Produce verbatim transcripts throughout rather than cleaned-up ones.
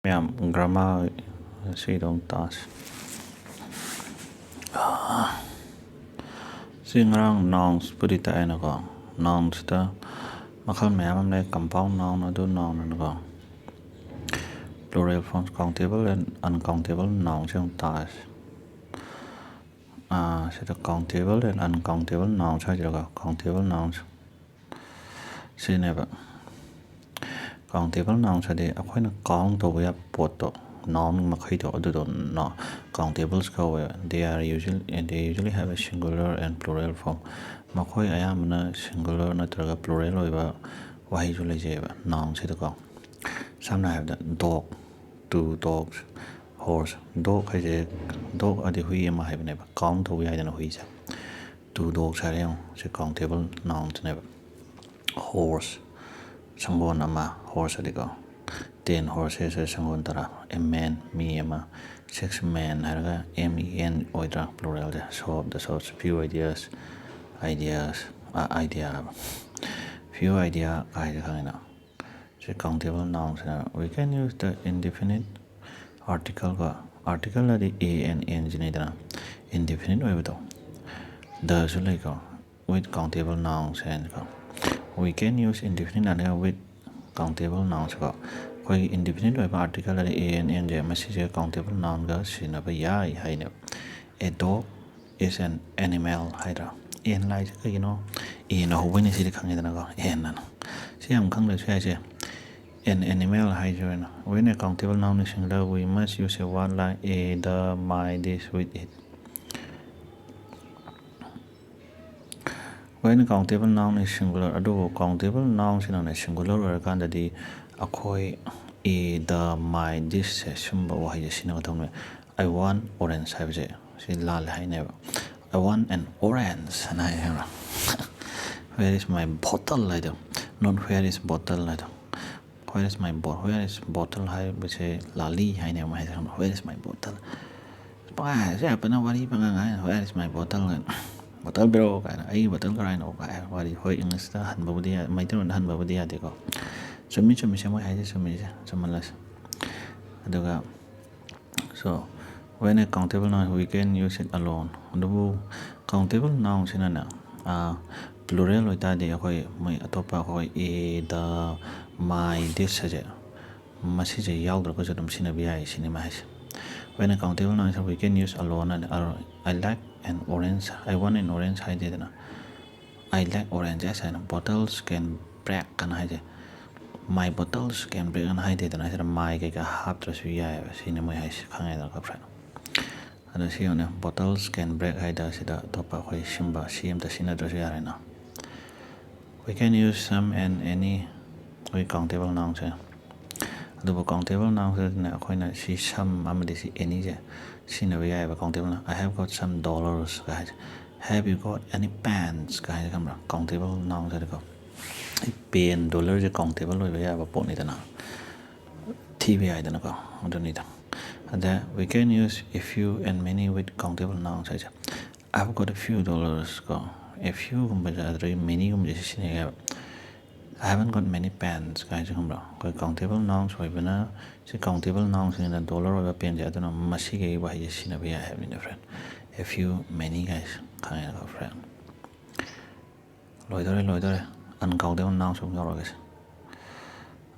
ꯃꯌꯥꯝ ꯒ꯭ꯔꯥꯃꯥꯔ ꯁꯤꯗꯣ ꯑꯃꯨꯛ ꯇꯥꯁꯤ꯫ ꯁꯤ ꯉꯔꯥꯡ ꯅꯥꯎꯟꯁꯄꯨꯗꯤ ꯇꯥꯛꯑꯦꯅꯀꯣ꯫ ꯅꯥꯎꯟꯁꯤꯗ ꯃꯈꯜ ꯃꯌꯥꯝ ꯑꯃ ꯂꯩ꯫ ꯀꯝꯄꯥꯎꯟ ꯅꯥꯎꯟ, ꯑꯗꯨ ꯅꯥꯎꯟ ꯑꯅꯀꯣ꯫ ꯄ꯭ꯂꯨꯔꯦꯜ ꯐꯣꯝꯁ, ꯀꯥꯎꯟꯇꯦꯕꯜ ꯑꯦꯟ ꯑꯟꯀꯥꯎꯟꯇꯦꯕꯜ ꯅꯥꯎꯟꯁꯦ ꯑꯃꯨꯛ ꯇꯥꯁꯤ꯫ ꯁꯤꯗ ꯀꯥꯎꯟꯇꯦꯕꯜ ꯑꯦꯟ ꯑꯟꯀꯥꯎꯟꯇꯦꯕꯜ ꯅꯥꯎꯟꯁ ꯍꯥꯏꯁꯤꯔꯒ ꯀꯥꯎꯟꯇꯦꯕꯜ ꯅꯥꯎꯟꯁ ꯁꯤꯅꯦꯕ꯫ ꯀꯥꯎꯟꯇꯦꯕꯜ ꯅꯥꯎꯟꯁ ꯍꯥꯏꯗꯤ ꯑꯩꯈꯣꯏꯅ ꯀꯥꯎꯟ ꯇꯧꯕ ꯌꯥꯕ ꯄꯣꯠꯇꯣ, ꯅꯥꯎꯟ ꯃꯈꯩꯗꯣ, ꯑꯗꯨꯗꯣ ꯀꯥꯎꯟꯇꯦꯕꯜꯁ ꯀꯧꯋꯦꯕ꯫ They are usually, they usually have a singular and plural form. ꯃꯈꯣꯏ ꯑꯌꯥꯝꯕꯅ ꯁꯤꯡꯒꯨꯂꯔ ꯅꯠꯇ꯭ꯔꯒ ꯄ꯭ꯂꯨꯔꯦꯜ ꯑꯣꯏꯕ ꯋꯥꯍꯩꯁꯨ ꯂꯩꯖꯩꯑꯕ ꯅꯥꯎꯟꯁꯤꯗꯀꯣ꯫ ꯁꯝꯅ ꯍꯥꯏꯔꯕꯗ, dog, two dogs, horse꯫ Dog ꯍꯥꯏꯁꯦ, dog ꯑꯗꯤ ꯍꯨꯏ ꯑꯃ ꯍꯥꯏꯕꯅꯦꯕ, ꯀꯥꯎꯟ ꯇꯧꯕ ꯌꯥꯏꯗꯅ ꯍꯨꯏꯁꯦ꯫ Two dogs ꯍꯥꯏꯔꯦ ꯌꯦꯡꯉꯣ, ꯁꯤ ꯀꯥꯎꯟꯇꯦꯕꯜ ꯅꯥꯎꯟꯁꯅꯦꯕ꯫ Horse, ꯁꯪꯒꯣꯜ ꯑꯃ, horse ꯑꯗꯤꯀꯣ꯫ Ten horses ꯍꯥꯏ ꯁꯪꯒꯣꯜ ꯇꯔꯥ꯫ A man, ꯃꯤ ꯑꯃ꯫ Six men ꯍꯥꯏꯔꯒ M E N ꯑꯣꯏꯗ꯭ꯔꯥ ꯄ꯭ꯂꯨꯔꯦꯜꯁꯦ? Shop, the shops, few ideas, ideas, idea ꯍꯥꯏꯕ꯫ Few idea ꯍꯥꯏꯁꯦ ꯈꯪꯉꯤꯅ? ꯁꯤ ꯀꯥꯎꯟꯇꯦꯕꯜ ꯅꯥꯎꯟꯁꯤꯅ꯫ We can use the indefinite article ꯀꯣ꯫ Article ꯑꯗꯤ A N N ꯁꯤꯅꯤꯗꯅ, ꯏꯟꯗꯤꯐꯤꯅꯤꯠ ꯑꯣꯏꯕꯗꯣ꯫ ꯗꯁꯨ ꯂꯩꯀꯣ꯫ With countable nouns ꯍꯥꯏꯅꯀꯣ꯫ We can use indefinite article with countable nouns ꯀꯣ꯫ ꯑꯩꯈꯣꯏꯒꯤ ꯏꯟꯗꯤꯐꯤꯅꯤꯠ ꯑꯣꯏꯕ ꯑꯥꯔꯇꯤꯀꯜ ꯑꯗꯤ A N N ꯁꯦ, ꯃꯁꯤꯁꯦ ꯀꯥꯎꯟꯇꯦꯕꯜ ꯅꯥꯎꯟꯒ ꯁꯤꯖꯤꯟꯅꯕ ꯌꯥꯏ ꯍꯥꯏꯅꯦꯕ꯫ A dog is an animal ꯍꯥꯏꯗ꯭ꯔꯥ? ꯑꯦꯟ ꯂꯥꯏꯁꯦ ꯀꯩꯒꯤꯅꯣ? ꯑꯦꯅ ꯍꯧꯕꯩꯅꯦ ꯁꯤꯗꯤ ꯈꯪꯉꯤꯗꯅꯀꯣ, ꯑꯦꯟ ꯑꯅ꯫ ꯁꯤ ꯌꯥꯝ ꯈꯪꯗ꯭ꯔꯁꯨ ꯌꯥꯏꯁꯦ꯫ An animal ꯍꯥꯏꯁꯦ ꯑꯣꯏꯅ, when a countable noun is singular, we must use a word like a, the, my, this with it. When countable noun is singular, ꯑꯗꯨꯕꯨ ꯀꯥꯎꯟꯇꯦꯕꯜ ꯅꯥꯎꯟꯁꯤꯅꯅꯦ ꯁꯤꯡꯒꯨꯂꯔ ꯑꯣꯏꯔꯀꯥꯟꯗꯗꯤ ꯑꯩꯈꯣꯏ a, the, my, this ꯁꯦ, ꯁꯨꯝꯕ ꯋꯥꯍꯩꯁꯦ ꯁꯤꯖꯤꯟꯅꯒꯗꯧꯅꯦ꯫ I want orange ꯍꯥꯏꯕꯁꯦ ꯁꯤ ꯂꯥꯜꯂꯦ ꯍꯥꯏꯅꯦꯕ꯫ I want an orange ꯍꯥꯏꯅ ꯍꯥꯏ ꯈꯪꯕ꯭ꯔꯥ? Where is my bottle ꯍꯥꯏꯗꯣ, not where is bottle ꯍꯥꯏꯗꯣ꯫ Where is my bo-, where is bottle ꯍꯥꯏꯕꯁꯦ ꯂꯥꯜꯂꯤ ꯍꯥꯏꯅꯦꯕ ꯃꯥ ꯍꯥꯏꯁꯦ ꯈꯪꯕ꯭ꯔꯥ? Where is my bottle? ꯄꯪꯍꯥꯏ ꯍꯥꯏꯔꯁꯨ ꯌꯥꯄꯣꯠꯇꯦ, ꯋꯥꯔꯤ ꯄꯪꯉꯥꯡ ꯉꯥꯡꯉꯦ, "Where is my bottle?" ꯀꯥꯏꯅ꯫ "ꯕꯣꯇꯜ ꯄꯤꯔꯛꯑꯣ" ꯀꯥꯏꯅ, "ꯑꯩꯒꯤ ꯕꯣꯇꯜ ꯀꯗꯥꯏꯅꯣ?" ꯀꯥꯏ ꯋꯥꯔꯤ꯫ ꯍꯣꯏ, ꯏꯪꯂꯤꯁꯇ ꯍꯟꯕꯕꯨꯗꯤ ꯌꯥ-, ꯃꯩꯇꯩꯂꯣꯟꯗ ꯍꯟꯕꯕꯨꯗꯤ ꯌꯥꯗꯦꯀꯣ꯫ ꯆꯨꯝꯃꯤ, ꯆꯨꯝꯃꯤꯁꯦ ꯃꯣꯏ ꯍꯥꯏꯁꯦ ꯆꯨꯝꯃꯤꯁꯦ, ꯆꯨꯝꯃꯜꯂꯁꯦ꯫ ꯑꯗꯨꯒ so when a countable noun we can use it alone. ꯑꯗꯨꯕꯨ countable noun ꯁꯤꯅꯅꯦ, plural ꯑꯣꯏꯇꯥꯔꯗꯤ ꯑꯩꯈꯣꯏ ꯃꯣꯏ ꯑꯇꯣꯞꯄ ꯑꯩꯈꯣꯏ a, the, my, this ꯍꯥꯏꯁꯦ ꯃꯁꯤꯁꯦ ꯌꯥꯎꯗ꯭ꯔꯒꯁꯨ ꯑꯗꯨꯝ ꯁꯤꯖꯤꯟꯅꯕ ꯌꯥꯏ ꯁꯤꯅꯤ ꯃꯥ ꯍꯥꯏꯁꯦ꯫ When a countable noun we can use alone, and I like an orange, I want an orange ꯍꯥꯏꯗꯦꯗꯅ, I like oranges ꯍꯥꯏꯅ, bottles can break ꯑꯅ ꯍꯥꯏꯁꯦ, my bottles can break ꯑꯅ ꯍꯥꯏꯗꯦꯗꯅ, ꯁꯤꯗ my ꯀꯩꯀꯥ ꯍꯥꯞꯇ꯭ꯔꯁꯨ ꯌꯥꯏꯑꯕ ꯁꯤꯅꯤ ꯃꯣꯏ ꯍꯥꯏꯁꯦ, ꯈꯪꯉꯦꯗꯅꯀꯣ friend? ꯑꯗꯣ ꯁꯤ ꯌꯦꯡꯉꯨꯅꯦ, bottles can break ꯍꯥꯏꯗ ꯁꯤꯗ ꯑꯇꯣꯞꯄ ꯑꯩꯈꯣꯏ ꯁꯤꯝꯕ ꯁꯤ ꯑꯝꯇ ꯁꯤꯖꯤꯟꯅꯗ꯭ꯔꯁꯨ ꯌꯥꯔꯦꯅ꯫ We can use some and any ꯑꯩꯈꯣꯏ countable noun ꯁꯦ꯫ ꯑꯗꯨꯕꯨ countable noun ꯁꯤꯗꯅꯦ ꯑꯩꯈꯣꯏꯅ ꯁꯤ some ꯑꯃꯗꯤ ꯁꯤ any ꯁꯦ ꯁꯤꯖꯤꯟꯅꯕ ꯌꯥꯏꯑꯕ countable noun꯫ I have got some dollars ꯀ ꯍꯥꯏꯁꯦ꯫ Have you got any pens ꯀ ꯍꯥꯏꯁꯦ ꯈꯪꯕ꯭ꯔꯥ? Countable noun ꯁꯤꯗꯀꯣ꯫ pen, dollar ꯁꯦ countable ꯑꯣꯏꯕ ꯌꯥꯕ ꯄꯣꯠꯅꯤꯗꯅ, ꯊꯤꯕ ꯌꯥꯏꯗꯅꯀꯣ, ꯑꯗꯨꯅꯤꯗ꯫ ꯑꯗ we can use a few and many with countable nouns ꯍꯥꯏꯁꯦ꯫ I've got a few dollars ꯀꯣ, a few ꯒꯨꯝꯕꯁꯦ, ꯑꯗꯨꯗꯒꯤ many ꯒꯨꯝꯕꯁꯦ ꯁꯤꯖꯤꯟꯅꯩ ꯍꯥꯏꯕ꯫ I haven't got many pens ꯀꯥꯏꯁꯦ ꯈꯪꯕ꯭ꯔꯥ? ꯑꯩꯈꯣꯏ countable nouns ꯑꯣꯏꯕꯅ, ꯁꯤ countable noun ꯁꯤꯅ dollar ꯑꯣꯏꯕ pen ꯁꯦ, ꯑꯗꯨꯅ ꯃꯁꯤꯒꯤ ꯋꯥꯍꯩꯁꯦ ꯁꯤꯖꯤꯟꯅꯕ ꯌꯥꯏ ꯍꯥꯏꯕꯅꯤꯗ friend꯫ A few, many ꯀꯥꯏꯁꯦ ꯈꯪꯉꯦꯅꯀꯣ friend? ꯂꯣꯏꯗꯣꯔꯦ, ꯂꯣꯏꯗꯣꯔꯦ꯫ Uncountable nouns ꯑꯃꯨꯛ ꯌꯧꯔꯛꯑꯒꯦꯁꯦ꯫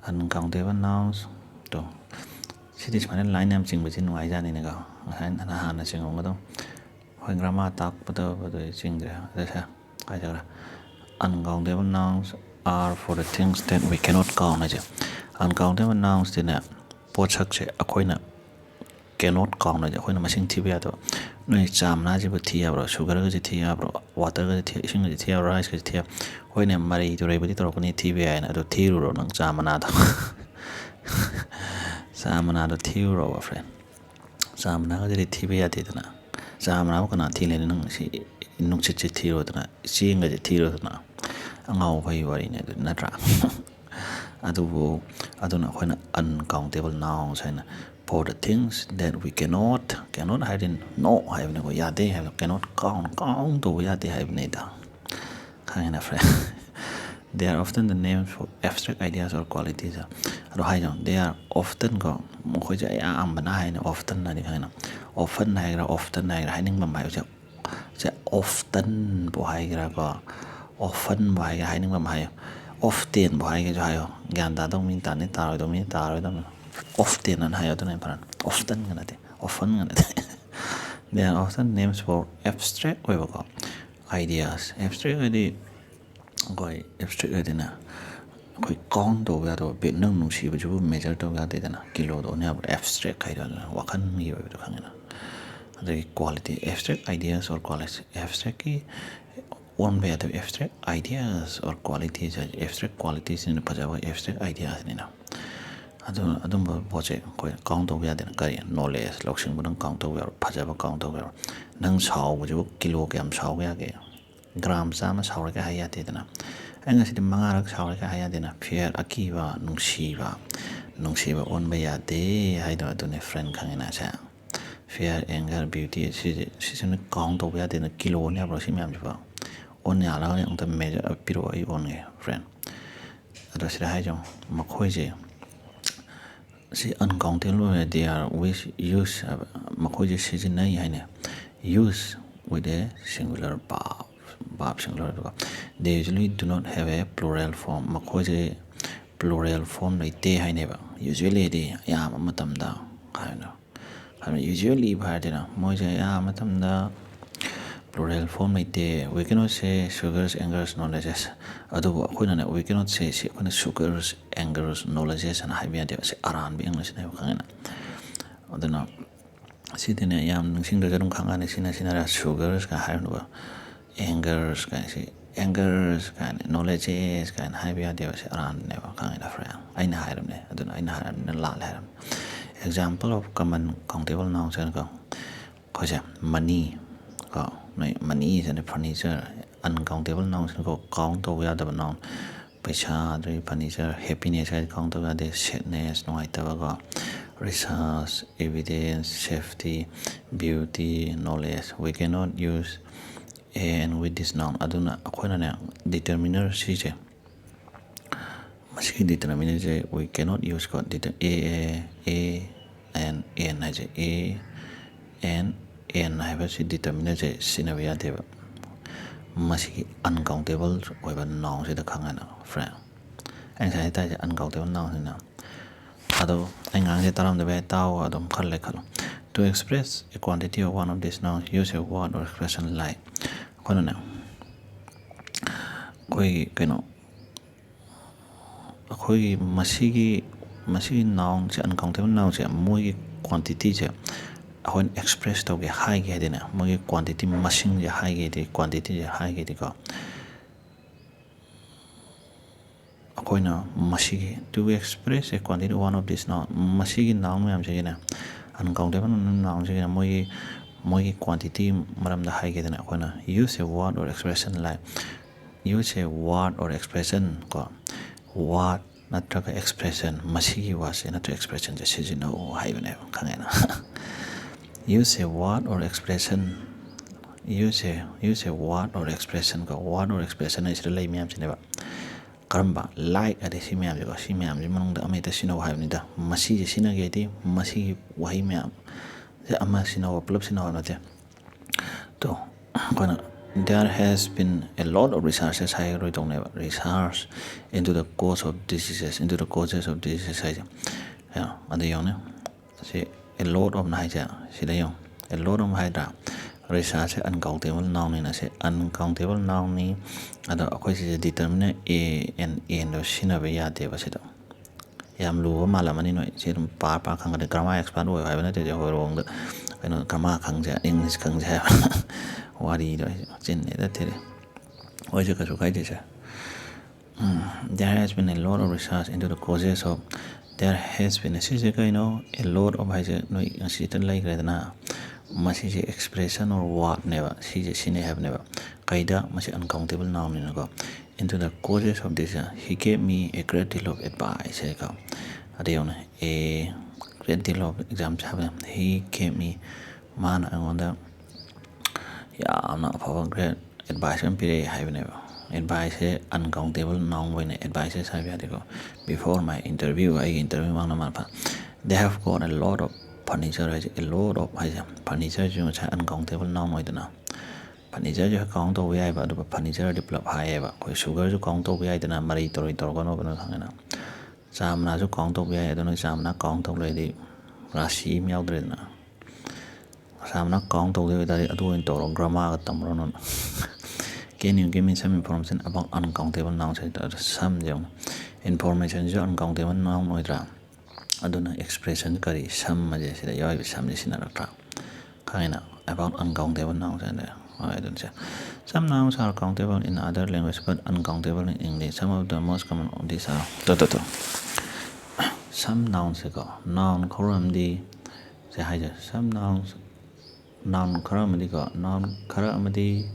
Uncountable nouns ꯇꯣ, ꯁꯤꯗꯤ ꯁꯨꯃꯥꯏꯅ line ꯌꯥꯝ ꯆꯤꯡꯕꯁꯤ ꯅꯨꯡꯉꯥꯏꯖꯥꯠꯅꯤꯅꯦꯀꯣ꯫ ꯉꯁꯥꯏ ꯍꯥꯟꯅ ꯆꯤꯡꯉꯝꯒꯗꯧ꯫ ꯍꯣꯏ, grammar ꯇꯥꯛꯄꯗꯕꯨꯗꯤ ꯆꯤꯡꯗ꯭ꯔꯦ꯫ ꯑꯗ ꯁꯦ, ꯀꯥꯏ ꯆꯠꯈ꯭ꯔꯦ? Uncountable nouns are for the things that we cannot count ꯍꯥꯏꯁꯦ꯫ Uncountable nouns ꯇꯤꯅꯦ, ꯄꯣꯠꯁꯛꯁꯦ ꯑꯩꯈꯣꯏꯅ cannot count ꯍꯥꯏꯁꯦ, ꯑꯩꯈꯣꯏꯅ ꯃꯁꯤꯡ ꯊꯤꯕ ꯌꯥꯗꯕ꯫ ꯅꯣꯏ ꯆꯥ ꯃꯅꯥꯁꯤꯕꯨ ꯊꯤ ꯌꯥꯕ꯭ꯔꯣ? Sugar ꯒꯁꯦ ꯊꯤ ꯌꯥꯕ꯭ꯔꯣ? Water ꯒꯁꯦ ꯊꯤ, ꯏꯁꯤꯡ ꯒꯁꯦ ꯊꯤ ꯌꯥꯕ꯭ꯔꯣ? Rice ꯒꯁꯦ ꯊꯤ ꯌꯥꯕ꯭ꯔꯣ? ꯍꯣꯏꯅꯦ, ꯃꯔꯩ ꯇꯨꯔꯩꯕꯨꯗꯤ ꯇꯧꯔꯛꯀꯅꯤ, ꯊꯤꯕ ꯌꯥꯏꯅ꯫ ꯑꯗꯣ ꯊꯤꯔꯨꯔꯣ ꯅꯪ ꯆꯥ ꯃꯅꯥꯗꯣ꯫ ꯆꯥ ꯃꯅꯥꯗꯣ ꯊꯤꯔꯨꯔꯣꯕ friend꯫ ꯆꯥ ꯃꯅꯥꯒꯁꯤꯗꯤ ꯊꯤꯕ ꯌꯥꯗꯦꯗꯅ꯫ ꯆꯥ ꯃꯅꯥꯕꯨ ꯀꯅꯥ ꯊꯤ ꯂꯩꯅꯤ? ꯅꯪ ꯁꯤ ꯅꯨꯡꯁꯤꯠꯁꯦ ꯊꯤꯔꯣꯗꯅ, ꯆꯦꯡꯒꯁꯦ ꯊꯤꯔꯣꯗꯅ꯫ ꯑꯉꯥꯎꯕꯒꯤ ꯋꯥꯔꯤꯅꯦ ꯑꯗꯨ, ꯅꯠꯇ꯭ꯔꯥ? ꯑꯗꯨꯕꯨ, ꯑꯗꯨꯅ ꯑꯩꯈꯣꯏꯅ uncountable nouns ꯍꯥꯏꯅ, for the things that we cannot, cannot ꯍꯥꯏꯔꯗꯤ no ꯍꯥꯏꯕꯅꯤꯀꯣ, ꯌꯥꯗꯦ ꯍꯥꯏꯕ, cannot count, count ꯇꯧꯕ ꯌꯥꯗꯦ ꯍꯥꯏꯕꯅꯤꯗ꯫ ꯈꯪꯉꯦꯅ friend? They are often the names for abstract ideas or qualities. ꯑꯗꯣ ꯍꯥꯏꯖꯧ, they are often ꯀꯣ, ꯃꯈꯣꯏꯁꯦ ꯑꯌꯥꯝꯕꯅ ꯍꯥꯏꯅ, often ꯍꯥꯏꯗꯤ ꯈꯪꯉꯦꯅ, often ꯍꯥꯏꯒꯦꯔꯥ, often ꯍꯥꯏꯒꯦꯔꯥ, ꯍꯥꯏꯅꯤꯡꯕ ꯑꯃ ꯍꯥꯏꯕꯁꯦ, ꯁꯦ often ꯕꯨ ꯍꯥꯏꯒꯦꯔꯥ ꯀꯣ, often ꯕꯨ ꯍꯥꯏꯒꯦꯔꯥ, ꯍꯥꯏꯅꯤꯡꯕ ꯑꯃ ꯍꯥꯏꯌꯣ, often ꯕꯨ ꯍꯥꯏꯒꯦꯁꯨ ꯍꯥꯏꯌꯣ, ꯒ꯭ꯌꯥꯟ ꯇꯥꯗꯧ ꯃꯤ ꯇꯥꯅꯤ, ꯇꯥꯔꯣꯏꯗꯧ ꯃꯤ ꯇꯥꯔꯣꯏꯗꯧꯅꯤ, often ꯑꯅ ꯍꯥꯏꯌꯣ, ꯑꯗꯨꯅ ꯍꯦꯟꯅ ꯐꯔꯅꯤ, often ꯒ ꯅꯠꯇꯦ, often ꯒ ꯅꯠꯇꯦ꯫ They are often names for abstract ꯑꯣꯏꯕꯀꯣ ideas, abstract ꯍꯥꯏꯗꯤ ꯑꯩꯈꯣꯏ abstract ꯍꯥꯏꯗꯅ ꯑꯩꯈꯣꯏ count ꯇꯧꯕ ꯌꯥꯗꯕ ꯕꯦ-, ꯅꯪ ꯅꯨꯡꯁꯤꯕꯁꯤꯕꯨ measure ꯇꯧꯕ ꯌꯥꯗꯦꯗꯅ, ꯀꯤꯂꯣꯗ ꯑꯣꯟ ꯌꯥꯕ, abstract ꯍꯥꯏꯗꯣ ꯑꯗꯨꯅ ꯋꯥꯈꯜꯒꯤ ꯑꯣꯏꯕꯗꯣ ꯈꯪꯉꯦꯅ꯫ ꯑꯗꯒꯤ quality, abstract ideas or qualities, abstractꯀꯤ ꯑꯣꯟꯕ ꯌꯥꯗꯕ abstract ideas or qualities ꯍꯥꯏꯁꯦ, abstract qualitiesꯅꯤꯅ ꯐꯖꯕ abstract ideasꯅꯤꯅ꯫ ꯑꯗꯨ, ꯑꯗꯨꯝꯕ ꯄꯣꯠꯁꯦ ꯑꯩꯈꯣꯏ count ꯇꯧꯕ ꯌꯥꯗꯦꯅ꯫ ꯀꯔꯤ? Knowledge, ꯂꯧꯁꯤꯡꯕꯨ ꯅꯪ count ꯇꯧꯕ ꯌꯥꯔꯣꯏ, ꯐꯖꯕ count ꯇꯧꯕ ꯌꯥꯔꯣꯏ꯫ ꯅꯪ ꯁꯥꯎꯕꯁꯤꯕꯨ ꯀꯤꯂꯣ ꯀꯌꯥꯝ ꯁꯥꯎꯕ ꯌꯥꯒꯦ? ꯒ꯭ꯔꯥꯝ ꯆꯥꯝꯃ ꯁꯥꯎꯔꯒ ꯍꯥꯏ ꯌꯥꯗꯦꯗꯅ꯫ ꯑꯩ ꯉꯁꯤꯗꯤ ꯃꯉꯥꯔꯛ ꯁꯥꯎꯔꯒ ꯍꯥꯏ ꯌꯥꯗꯦꯅ꯫ Fear, ꯑꯀꯤꯕ, ꯅꯨꯡꯁꯤꯕ, ꯅꯨꯡꯁꯤꯕ ꯑꯣꯟꯕ ꯌꯥꯗꯦ ꯍꯥꯏꯗꯣ ꯑꯗꯨꯅꯦ friend, ꯈꯪꯉꯦꯅ ꯁꯦ꯫ Fear, anger, beauty, ꯁꯤꯁꯦ, ꯁꯤꯁꯤꯅ count ꯇꯧꯕ ꯌꯥꯗꯦꯅ꯫ ꯀꯤꯂꯣ ꯑꯣꯟ ꯌꯥꯕ꯭ꯔꯣ ꯁꯤ ꯃꯌꯥꯝꯁꯤꯕꯣ? ꯑꯣꯟ ꯌꯥꯔꯒꯅꯦ ꯑꯝꯇ measure ꯄꯤꯔꯛꯑꯣ, ꯑꯩ ꯑꯣꯟꯒꯦ friend꯫ ꯑꯗꯣ ꯁꯤꯗ ꯍꯥꯏꯁꯦ ꯌꯦꯡꯉꯣ, ꯃꯈꯣꯏꯁꯦ ꯁꯤ uncountable ꯑꯣꯏꯔꯦ꯫ They are with use ꯍꯥꯏꯕ, ꯃꯈꯣꯏꯁꯦ ꯁꯤꯖꯤꯟꯅꯩ ꯍꯥꯏꯅ, use with a singular verb, verb singular ꯑꯗꯨꯒ they usually do not have a plural form, ꯃꯈꯣꯏꯁꯦ plural form ꯂꯩꯇꯦ ꯍꯥꯏꯅꯦꯕ꯫ Usually ꯗꯤ ꯑꯌꯥꯝꯕ ꯃꯇꯝꯗ ꯍꯥꯏꯅ, ꯍꯥꯏꯕ usually ꯍꯥꯏꯔꯗꯤꯅ ꯃꯣꯏꯁꯦ ꯑꯌꯥꯝꯕ ꯃꯇꯝꯗ plural form ꯂꯩꯇꯦ꯫ We cannot say sugars, angers, knowledges꯫ ꯑꯗꯨꯕꯨ ꯑꯩꯈꯣꯏꯅꯅꯦ, we cannot say ꯁꯤ ꯑꯩꯈꯣꯏꯅ sugars, angers, knowledges ꯍꯥꯏꯅ ꯍꯥꯏꯕ ꯌꯥꯗꯦꯕ꯫ ꯁꯤ ꯑꯔꯥꯟꯕ English ꯅꯦꯕ, ꯈꯪꯉꯦꯅ꯫ ꯑꯗꯨꯅ ꯁꯤꯗꯤꯅꯦ ꯌꯥꯝ ꯅꯤꯡꯁꯤꯡꯗ꯭ꯔꯁꯨ ꯑꯗꯨꯝ ꯈꯪꯉꯅꯤ꯫ ꯁꯤꯅ, ꯁꯤꯅ sugars ꯀꯥꯏ ꯍꯥꯏꯔꯤꯅꯦꯕ, angers ꯀꯥꯏ, ꯁꯤ angers ꯀꯥꯏꯅ, knowledges ꯀꯥꯏꯅ ꯍꯥꯏꯕ ꯌꯥꯗꯦꯕ꯫ ꯁꯤ ꯑꯔꯥꯟꯕꯅꯦꯕ, ꯈꯪꯉꯦꯅ friend꯫ ꯑꯩꯅ ꯍꯥꯏꯔꯕꯅꯦ, ꯑꯗꯨꯅ ꯑꯩꯅ ꯍꯥꯏꯔꯕꯅꯤꯅ ꯂꯥꯜꯂꯦ ꯍꯥꯏꯔꯕꯅꯦ꯫ Example of common countable nouns ꯍꯥꯏꯅꯀꯣ, ꯑꯩꯈꯣꯏꯁꯦ money ꯀꯣ, ꯅꯣꯏ money ꯁꯤꯅ furniture, uncountable nouns ꯀꯣ, count ꯇꯧꯕ ꯌꯥꯗꯕ noun꯫ ꯄꯩꯁꯥ, ꯑꯗꯨꯗꯒꯤ furniture, happiness ꯍꯥꯏꯗꯤ count ꯇꯧꯕ ꯌꯥꯗꯦ, sadness, ꯅꯨꯡꯉꯥꯏꯇꯕ ꯀꯣ, research, evidence, safety, beauty, knowledge꯫ We cannot use a and with this noun꯫ ꯑꯗꯨꯅ ꯑꯩꯈꯣꯏꯅꯅꯦ determiner ꯁꯤꯁꯦ ꯃꯁꯤꯒꯤ determinerꯁꯦ we cannot use ꯀꯣ, deter-, a, a, a and n ꯍꯥꯏꯁꯦ, a and n ꯍꯥꯏꯕꯁꯤ determinerꯁꯦ ꯁꯤꯖꯤꯟꯅꯕ ꯌꯥꯗꯦꯕ꯫ ꯃꯁꯤꯒꯤ uncountable ꯑꯣꯏꯕ nounꯁꯤꯗ ꯈꯪꯉꯦꯅ, friend꯫ ꯑꯩ ꯉꯁꯥꯏ ꯍꯥꯏꯇꯥꯔꯤꯁꯦ uncountable nounꯁꯤꯅ꯫ ꯑꯗꯣ ꯑꯩ ꯉꯥꯡꯁꯦ ꯇꯥꯔꯝꯗꯕ ꯌꯥꯏ, ꯇꯥꯎ ꯑꯗꯨꯝ ꯈꯔ ꯂꯩꯈꯠꯂꯣ꯫ To express a quantity of one of these nouns, use a word or expression like, ꯑꯩꯈꯣꯏꯅꯅꯦ, ꯑꯩꯈꯣꯏꯒꯤ ꯀꯩꯅꯣ, ꯑꯩꯈꯣꯏꯒꯤ ꯃꯁꯤꯒꯤ, ꯃꯁꯤꯒꯤ nounꯁꯦ, uncountable nounꯁꯦ, ꯃꯣꯏꯒꯤ quantityꯁꯦ ꯑꯩꯈꯣꯏꯅ express ꯇꯧꯒꯦ ꯍꯥꯏꯒꯦ ꯍꯥꯏꯗꯤꯅꯦ, ꯃꯣꯏꯒꯤ quantity ꯃꯁꯤꯡꯁꯦ ꯍꯥꯏꯒꯦ ꯍꯥꯏꯗꯤ, quantityꯁꯦ ꯍꯥꯏꯒꯦ ꯍꯥꯏꯗꯤꯀꯣ, ꯑꯩꯈꯣꯏꯅ ꯃꯁꯤꯒꯤ, to express a quantity one of these noun, ꯃꯁꯤꯒꯤ noun ꯃꯌꯥꯝꯁꯤꯒꯤꯅꯦ, uncountable nounꯁꯤꯒꯤꯅ ꯃꯣꯏꯒꯤ, ꯃꯣꯏꯒꯤ quantity ꯃꯔꯝꯗ ꯍꯥꯏꯒꯦꯗꯅ ꯑꯩꯈꯣꯏꯅ use a word or expression like, use a word or expression ꯀꯣ, word ꯅꯠꯇ꯭ꯔꯒ expression, ꯃꯁꯤꯒꯤ wordꯁꯦ ꯅꯠꯇ꯭ꯔꯒ expressionꯁꯦ ꯁꯤꯖꯤꯟꯅꯧ ꯍꯥꯏꯕꯅꯦꯕ, ꯈꯪꯉꯦꯅ? Use a word or expression, use a, use a word or expression ꯀꯣ, word or expression ꯍꯥꯏꯁꯤꯗ ꯂꯩ ꯃꯌꯥꯝꯁꯤꯅꯦꯕ꯫ ꯀꯔꯝꯕ? Like ꯑꯗꯩ ꯁꯤ ꯃꯌꯥꯝꯁꯦꯀꯣ, ꯁꯤ ꯃꯌꯥꯝꯁꯤ ꯃꯅꯨꯡꯗ ꯑꯃ ꯍꯦꯛꯇ ꯁꯤꯖꯤꯟꯅꯧ ꯍꯥꯏꯕꯅꯤꯗ꯫ ꯃꯁꯤꯁꯦ ꯁꯤꯖꯤꯟꯅꯒꯦ ꯍꯥꯏꯗꯤ ꯃꯁꯤꯒꯤ ꯋꯥꯍꯩ ꯃꯌꯥꯝꯁꯦ ꯑꯃ ꯁꯤꯖꯤꯟꯅꯧ, ꯄꯨꯂꯞ ꯁꯤꯖꯤꯟꯅꯧ ꯍꯥꯏꯕ ꯅꯠꯇꯦ꯫ ꯇꯣ, ꯑꯩꯈꯣꯏꯅ there has been a lot of researches ꯍꯥꯏꯔꯣꯏꯗꯧꯅꯦꯕ, research into the cause of diseases, into the causes of diseases ꯍꯥꯏꯁꯦ꯫ ꯑꯗꯨ ꯌꯦꯡꯉꯨꯅꯦ, ꯁꯤ a lot ofꯅ ꯍꯥꯏꯁꯦ, ꯁꯤꯗ ꯌꯦꯡꯉꯨ, a lot of ꯍꯥꯏꯗ꯭ꯔꯥ? Researchꯁꯦ uncountable nounꯅꯤꯅ, ꯁꯤ uncountable nounꯅꯤ꯫ ꯑꯗꯣ ꯑꯩꯈꯣꯏ ꯁꯤꯁꯦ determiner a and nꯗꯣ ꯁꯤꯖꯤꯟꯅꯕ ꯌꯥꯗꯦꯕ ꯁꯤꯗ꯫ ꯌꯥꯝ ꯂꯨꯕ ꯃꯥꯜꯂꯝꯃꯅꯤ ꯅꯣꯏ꯫ ꯁꯤ ꯑꯗꯨꯝ ꯄꯥꯔ ꯄꯥꯔ ꯈꯪꯒꯅꯤ꯫ Grammar expert ꯑꯣꯏꯌꯣ ꯍꯥꯏꯕ ꯅꯠꯇꯦ ꯍꯧꯔꯣꯡꯗ꯫ ꯀꯩꯅꯣ, grammar ꯈꯪꯁꯦ, English ꯈꯪꯁꯦ ꯍꯥꯏꯕ꯫ ꯋꯥꯔꯤꯗꯣ ꯑꯩꯁꯨ ꯆꯤꯟꯅꯦꯗ ꯊꯤꯔꯦ꯫ ꯍꯣꯏꯁꯦ, ꯀꯩꯁꯨ ꯀꯥꯏꯗꯦꯁꯦ꯫ ꯎꯝ, there has been a lot of research into the causes of, there has been, ꯁꯤꯁꯦ ꯀꯩꯅꯣ? A lot of ꯍꯥꯏꯁꯦ ꯅꯣꯏ ꯉꯁꯤꯗ ꯂꯩꯈ꯭ꯔꯦꯗꯅ꯫ ꯃꯁꯤꯁꯦ expression or wordꯅꯦꯕ꯫ ꯁꯤꯁꯦ ꯁꯤꯖꯤꯟꯅꯩ ꯍꯥꯏꯕꯅꯦꯕ꯫ ꯀꯩꯗ? ꯃꯁꯤ uncountable nounꯅꯤꯅꯀꯣ꯫ Into the causes of this, he gave me a great deal of advice ꯍꯥꯏꯀꯣ꯫ ꯑꯗ ꯌꯦꯡꯉꯨꯅꯦ, a great deal of, example ꯍꯥꯏꯕꯗ, he gave me, ꯃꯥꯅ ꯑꯩꯉꯣꯟꯗ ꯌꯥꯝꯅ ꯑꯐꯕ great advice ꯑꯃ ꯄꯤꯔꯛꯑꯦ ꯍꯥꯏꯕꯅꯦꯕ꯫ ꯑꯦꯗꯚꯥꯏꯁꯁꯦ ꯑꯟꯀꯥꯎꯟꯇꯦꯕꯜ ꯅꯥꯎꯟ ꯑꯣꯏꯅ ꯑꯦꯗꯚꯥꯏꯁꯁꯦ ꯍꯥꯏꯕ ꯌꯥꯗꯦꯀꯣ꯫ Before my interview, ꯑꯩꯒꯤ interview ꯃꯃꯥꯡꯗ ꯃꯥꯅ ꯐ-, they have got a lot of furniture ꯍꯥꯏꯁꯦ, a lot of ꯍꯥꯏꯁꯦ, furnitureꯁꯨ ꯉꯁꯥꯏ ꯑꯟꯀꯥꯎꯟꯇꯦꯕꯜ ꯅꯥꯎꯟ ꯑꯣꯏꯗꯅ, furnitureꯁꯨ ꯀꯥꯎꯟ ꯇꯧꯕ ꯌꯥꯏꯕ, ꯑꯗꯨꯒ furnitureꯗꯤ ꯄꯨꯂꯞ ꯍꯥꯏꯌꯦꯕ꯫ ꯑꯩꯈꯣꯏ sugarꯁꯨ ꯀꯥꯎꯟ ꯇꯧꯕ ꯌꯥꯏꯗꯅ, ꯃꯔꯩ ꯇꯧꯔꯣꯏ ꯇꯧꯔꯒꯅꯣꯕ, ꯅꯣꯏ ꯈꯪꯉꯦꯅ꯫ ꯆꯥ ꯃꯅꯥꯁꯨ ꯀꯥꯎꯟ ꯇꯧꯕ ꯌꯥꯏ, ꯑꯗꯣ ꯅꯣꯏ ꯆꯥ ꯃꯅꯥ ꯀꯥꯎꯟ ꯇꯧ ꯂꯩꯔꯗꯤ ꯔꯥꯁꯤ ꯑꯃ ꯌꯥꯎꯗ꯭ꯔꯦꯗꯅ꯫ ꯆꯥ ꯃꯅꯥ ꯀꯥꯎꯟ ꯇꯧꯗꯣꯏ ꯑꯣꯏꯇꯥꯔꯗꯤ ꯑꯗꯨ ꯑꯣꯏꯅ ꯇꯧꯔꯣ, ꯒ꯭ꯔꯃꯥꯒ ꯇꯝꯃꯨꯔꯣ ꯅꯣꯏ꯫ Can you give me some information about uncountable nouns ꯍꯥꯏ ꯇꯥꯔꯗꯤ ꯁꯝꯁꯦ ꯌꯦꯡꯉꯨ, informationꯁꯤꯁꯨ uncountable noun ꯑꯣꯏꯗ꯭ꯔꯥ? ꯑꯗꯨꯅ expression ꯀꯔꯤ, ꯁꯝ ꯑꯁꯦ ꯁꯤꯗ ꯌꯥꯎꯔꯤꯕ ꯁꯝꯁꯦ ꯁꯤꯖꯤꯟꯅꯔꯛꯇ꯭ꯔꯥ? ꯈꯪꯉꯤꯅ, about uncountable nouns ꯍꯥꯏꯅ ꯍꯣꯏ ꯑꯗꯨꯅꯁꯦ꯫ Some nouns are countable in other language but uncountable in English. Some of the most common of these are to to to some nounsꯁꯦꯀꯣ, noun ꯈꯔ ꯑꯃꯗꯤ ꯁꯦ ꯍꯥꯏꯁꯦ, some nouns, noun ꯈꯔ ꯑꯃꯗꯤꯀꯣ, noun ꯈꯔ ꯑꯃꯗꯤ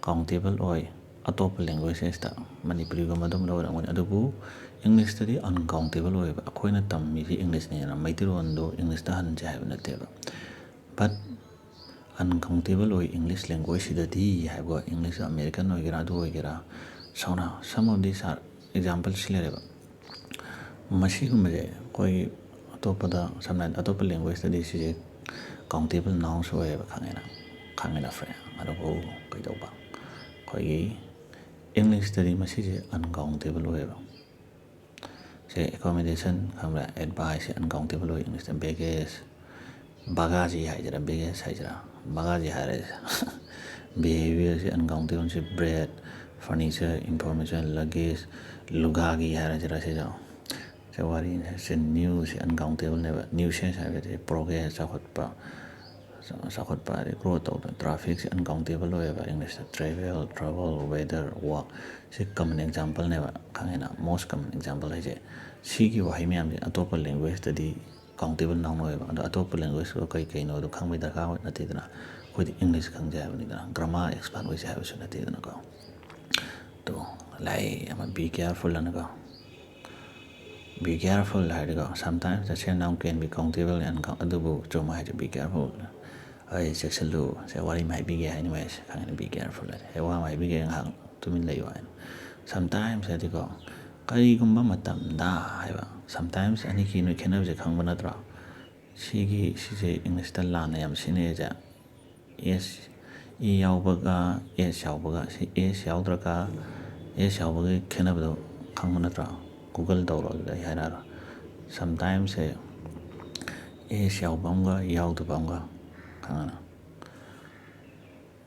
countable ꯑꯣꯏ ꯑꯇꯣꯞꯄ languagesꯇ, ꯃꯅꯤꯄꯨꯔꯤꯒꯨꯝꯕ ꯑꯗꯨꯝ ꯂꯧꯔꯝꯒꯅꯤ, ꯑꯗꯨꯕꯨ Englishꯇꯗꯤ uncountable ꯑꯣꯏꯌꯦꯕ꯫ ꯑꯩꯈꯣꯏꯅ ꯇꯝꯃꯤꯁꯤ Englishꯅꯤꯗꯅ, ꯃꯩꯇꯩꯂꯣꯟꯗꯣ Englishꯇ ꯍꯟꯁꯦ ꯍꯥꯏꯕ ꯅꯠꯇꯦꯕ꯫ But uncountable ꯑꯣꯏ English languageꯁꯤꯗꯗꯤ ꯍꯥꯏꯕ, English American ꯑꯣꯏꯒꯦꯔꯥ ꯑꯗꯨ ꯑꯣꯏꯒꯦꯔꯥ, ꯁꯝꯅ some of these are exampleꯁꯤ ꯂꯩꯔꯦꯕ꯫ ꯃꯁꯤꯒꯨꯝꯕꯁꯦ ꯑꯩꯈꯣꯏꯒꯤ ꯑꯇꯣꯞꯄꯗ, ꯁꯝꯅ ꯍꯥꯏꯔꯕꯗ ꯑꯇꯣꯞꯄ languageꯇꯗꯤ ꯁꯤꯁꯦ countable nouns ꯑꯣꯏꯌꯦꯕ, ꯈꯪꯉꯦꯅ, ꯈꯪꯉꯦꯅ friend꯫ ꯑꯗꯨꯕꯨ ꯀꯩꯗꯧꯕ, ꯑꯩꯈꯣꯏꯒꯤ Englishꯇꯗꯤ ꯃꯁꯤꯁꯦ uncountable ꯑꯣꯏꯌꯦꯕ꯫ ꯁꯦ accommodation ꯈꯪꯕ꯭ꯔꯥ, adviceꯁꯦ uncountable ꯑꯣꯏ Englishꯇ, baggage, bagage ꯍꯥꯏꯁꯤꯔꯥ, baggage ꯍꯥꯏꯁꯤꯔꯥ, bagage ꯍꯥꯏꯔꯦ꯫ Behaviourꯁꯦ uncountable, ꯁꯤ bread, furniture, information, luggage, ꯂꯨꯒꯥꯒꯤ ꯍꯥꯏꯔꯁꯤꯔꯥ ꯁꯤꯁꯨ꯫ ꯁꯦ ꯋꯥꯔꯤꯅꯦ꯫ ꯁꯦ newꯁꯦ uncountableꯅꯦꯕ꯫ New sense ꯍꯥꯏꯕꯗꯤ progress, ꯆꯥꯎꯈꯠꯄ, ꯆꯥꯎꯈꯠꯄ ꯍꯥꯏꯗꯤ growth ꯇꯧꯗꯅ꯫ Trafficꯁꯦ uncountable ꯑꯣꯏꯌꯦꯕ Englishꯇ꯫ Travel, trouble, weather, work꯫ ꯁꯤ common exampleꯅꯦꯕ, ꯈꯪꯉꯦꯅ? Most common example ꯍꯥꯏꯁꯦ꯫ ꯁꯤꯒꯤ ꯋꯥꯍꯩ ꯃꯌꯥꯝꯁꯦ ꯑꯇꯣꯞꯄ languageꯇꯗꯤ countable noun ꯑꯣꯏꯌꯦꯕ꯫ ꯑꯗꯣ ꯑꯇꯣꯞꯄ languageꯇꯣ ꯀꯩ ꯀꯩꯅꯣꯗꯣ ꯈꯪꯕꯩ ꯗꯔꯀꯥꯔ ꯑꯣꯏ ꯅꯠꯇꯦꯗꯅ꯫ ꯑꯩꯈꯣꯏꯗꯤ English ꯈꯪꯖꯩ ꯍꯥꯏꯕꯅꯤꯗꯅ, grammar expert ꯑꯣꯏꯁꯦ ꯍꯥꯏꯕꯁꯨ ꯅꯠꯇꯦꯗꯅꯀꯣ꯫ ꯇꯣ, ꯂꯥꯏ ꯑꯃ be careful ꯑꯅꯀꯣ, be careful ꯍꯥꯏꯔꯗꯤꯀꯣ, sometimes the same noun can be countable and uncount-, ꯑꯗꯨꯕꯨ ꯆꯨꯝꯕ ꯍꯥꯏꯁꯦ be careful꯫ ꯑꯩ ꯆꯦꯛꯁꯤꯜꯂꯨ꯫ ꯁꯦ ꯋꯥꯔꯤ ꯑꯃ ꯍꯥꯏꯕꯤꯒꯦ ꯍꯥꯏꯅꯤꯡꯕ ꯍꯥꯏꯁꯦ, ꯈꯪꯉꯦꯅ? Be careful ꯍꯥꯏꯁꯦ꯫ ꯍꯦ, ꯋꯥ ꯑꯃ ꯍꯥꯏꯕꯤꯒꯦ ꯉꯥꯏꯍꯥꯛ꯫ ꯇꯨꯃꯤꯟ ꯂꯩꯌꯨ ꯍꯥꯏꯅ꯫ Sometimes ꯍꯥꯏꯗꯤꯀꯣ, ꯀꯔꯤꯒꯨꯝꯕ ꯃꯇꯝꯗ ꯍꯥꯏꯕ꯫ Sometimes ꯑꯅꯤꯒꯤ ꯅꯣꯏ ꯈꯦꯠꯅꯕꯁꯦ ꯈꯪꯕ ꯅꯠꯇ꯭ꯔꯣ? ꯁꯤꯒꯤ, ꯁꯤꯁꯦ English ꯇ ꯂꯥꯟꯅ ꯌꯥꯝ ꯁꯤꯖꯤꯟꯅꯩꯁꯦ꯫ S, E ꯌꯥꯎꯕꯒ S ꯌꯥꯎꯕꯒ, ꯁꯤ S ꯌꯥꯎꯗ꯭ꯔꯒ S ꯌꯥꯎꯕꯒꯤ ꯈꯦꯠꯅꯕꯗꯣ ꯈꯪꯕ ꯅꯠꯇ꯭ꯔꯣ? Google ꯇꯧꯔꯣ, ꯑꯗꯨꯗ ꯑꯩ ꯍꯥꯏꯔꯛꯑꯔꯣꯏ꯫ Sometimes ꯁꯦ S ꯌꯥꯎꯕ ꯑꯃꯒ ꯌꯥꯎꯗꯕ ꯑꯃꯒ ꯈꯪꯉꯅꯤ꯫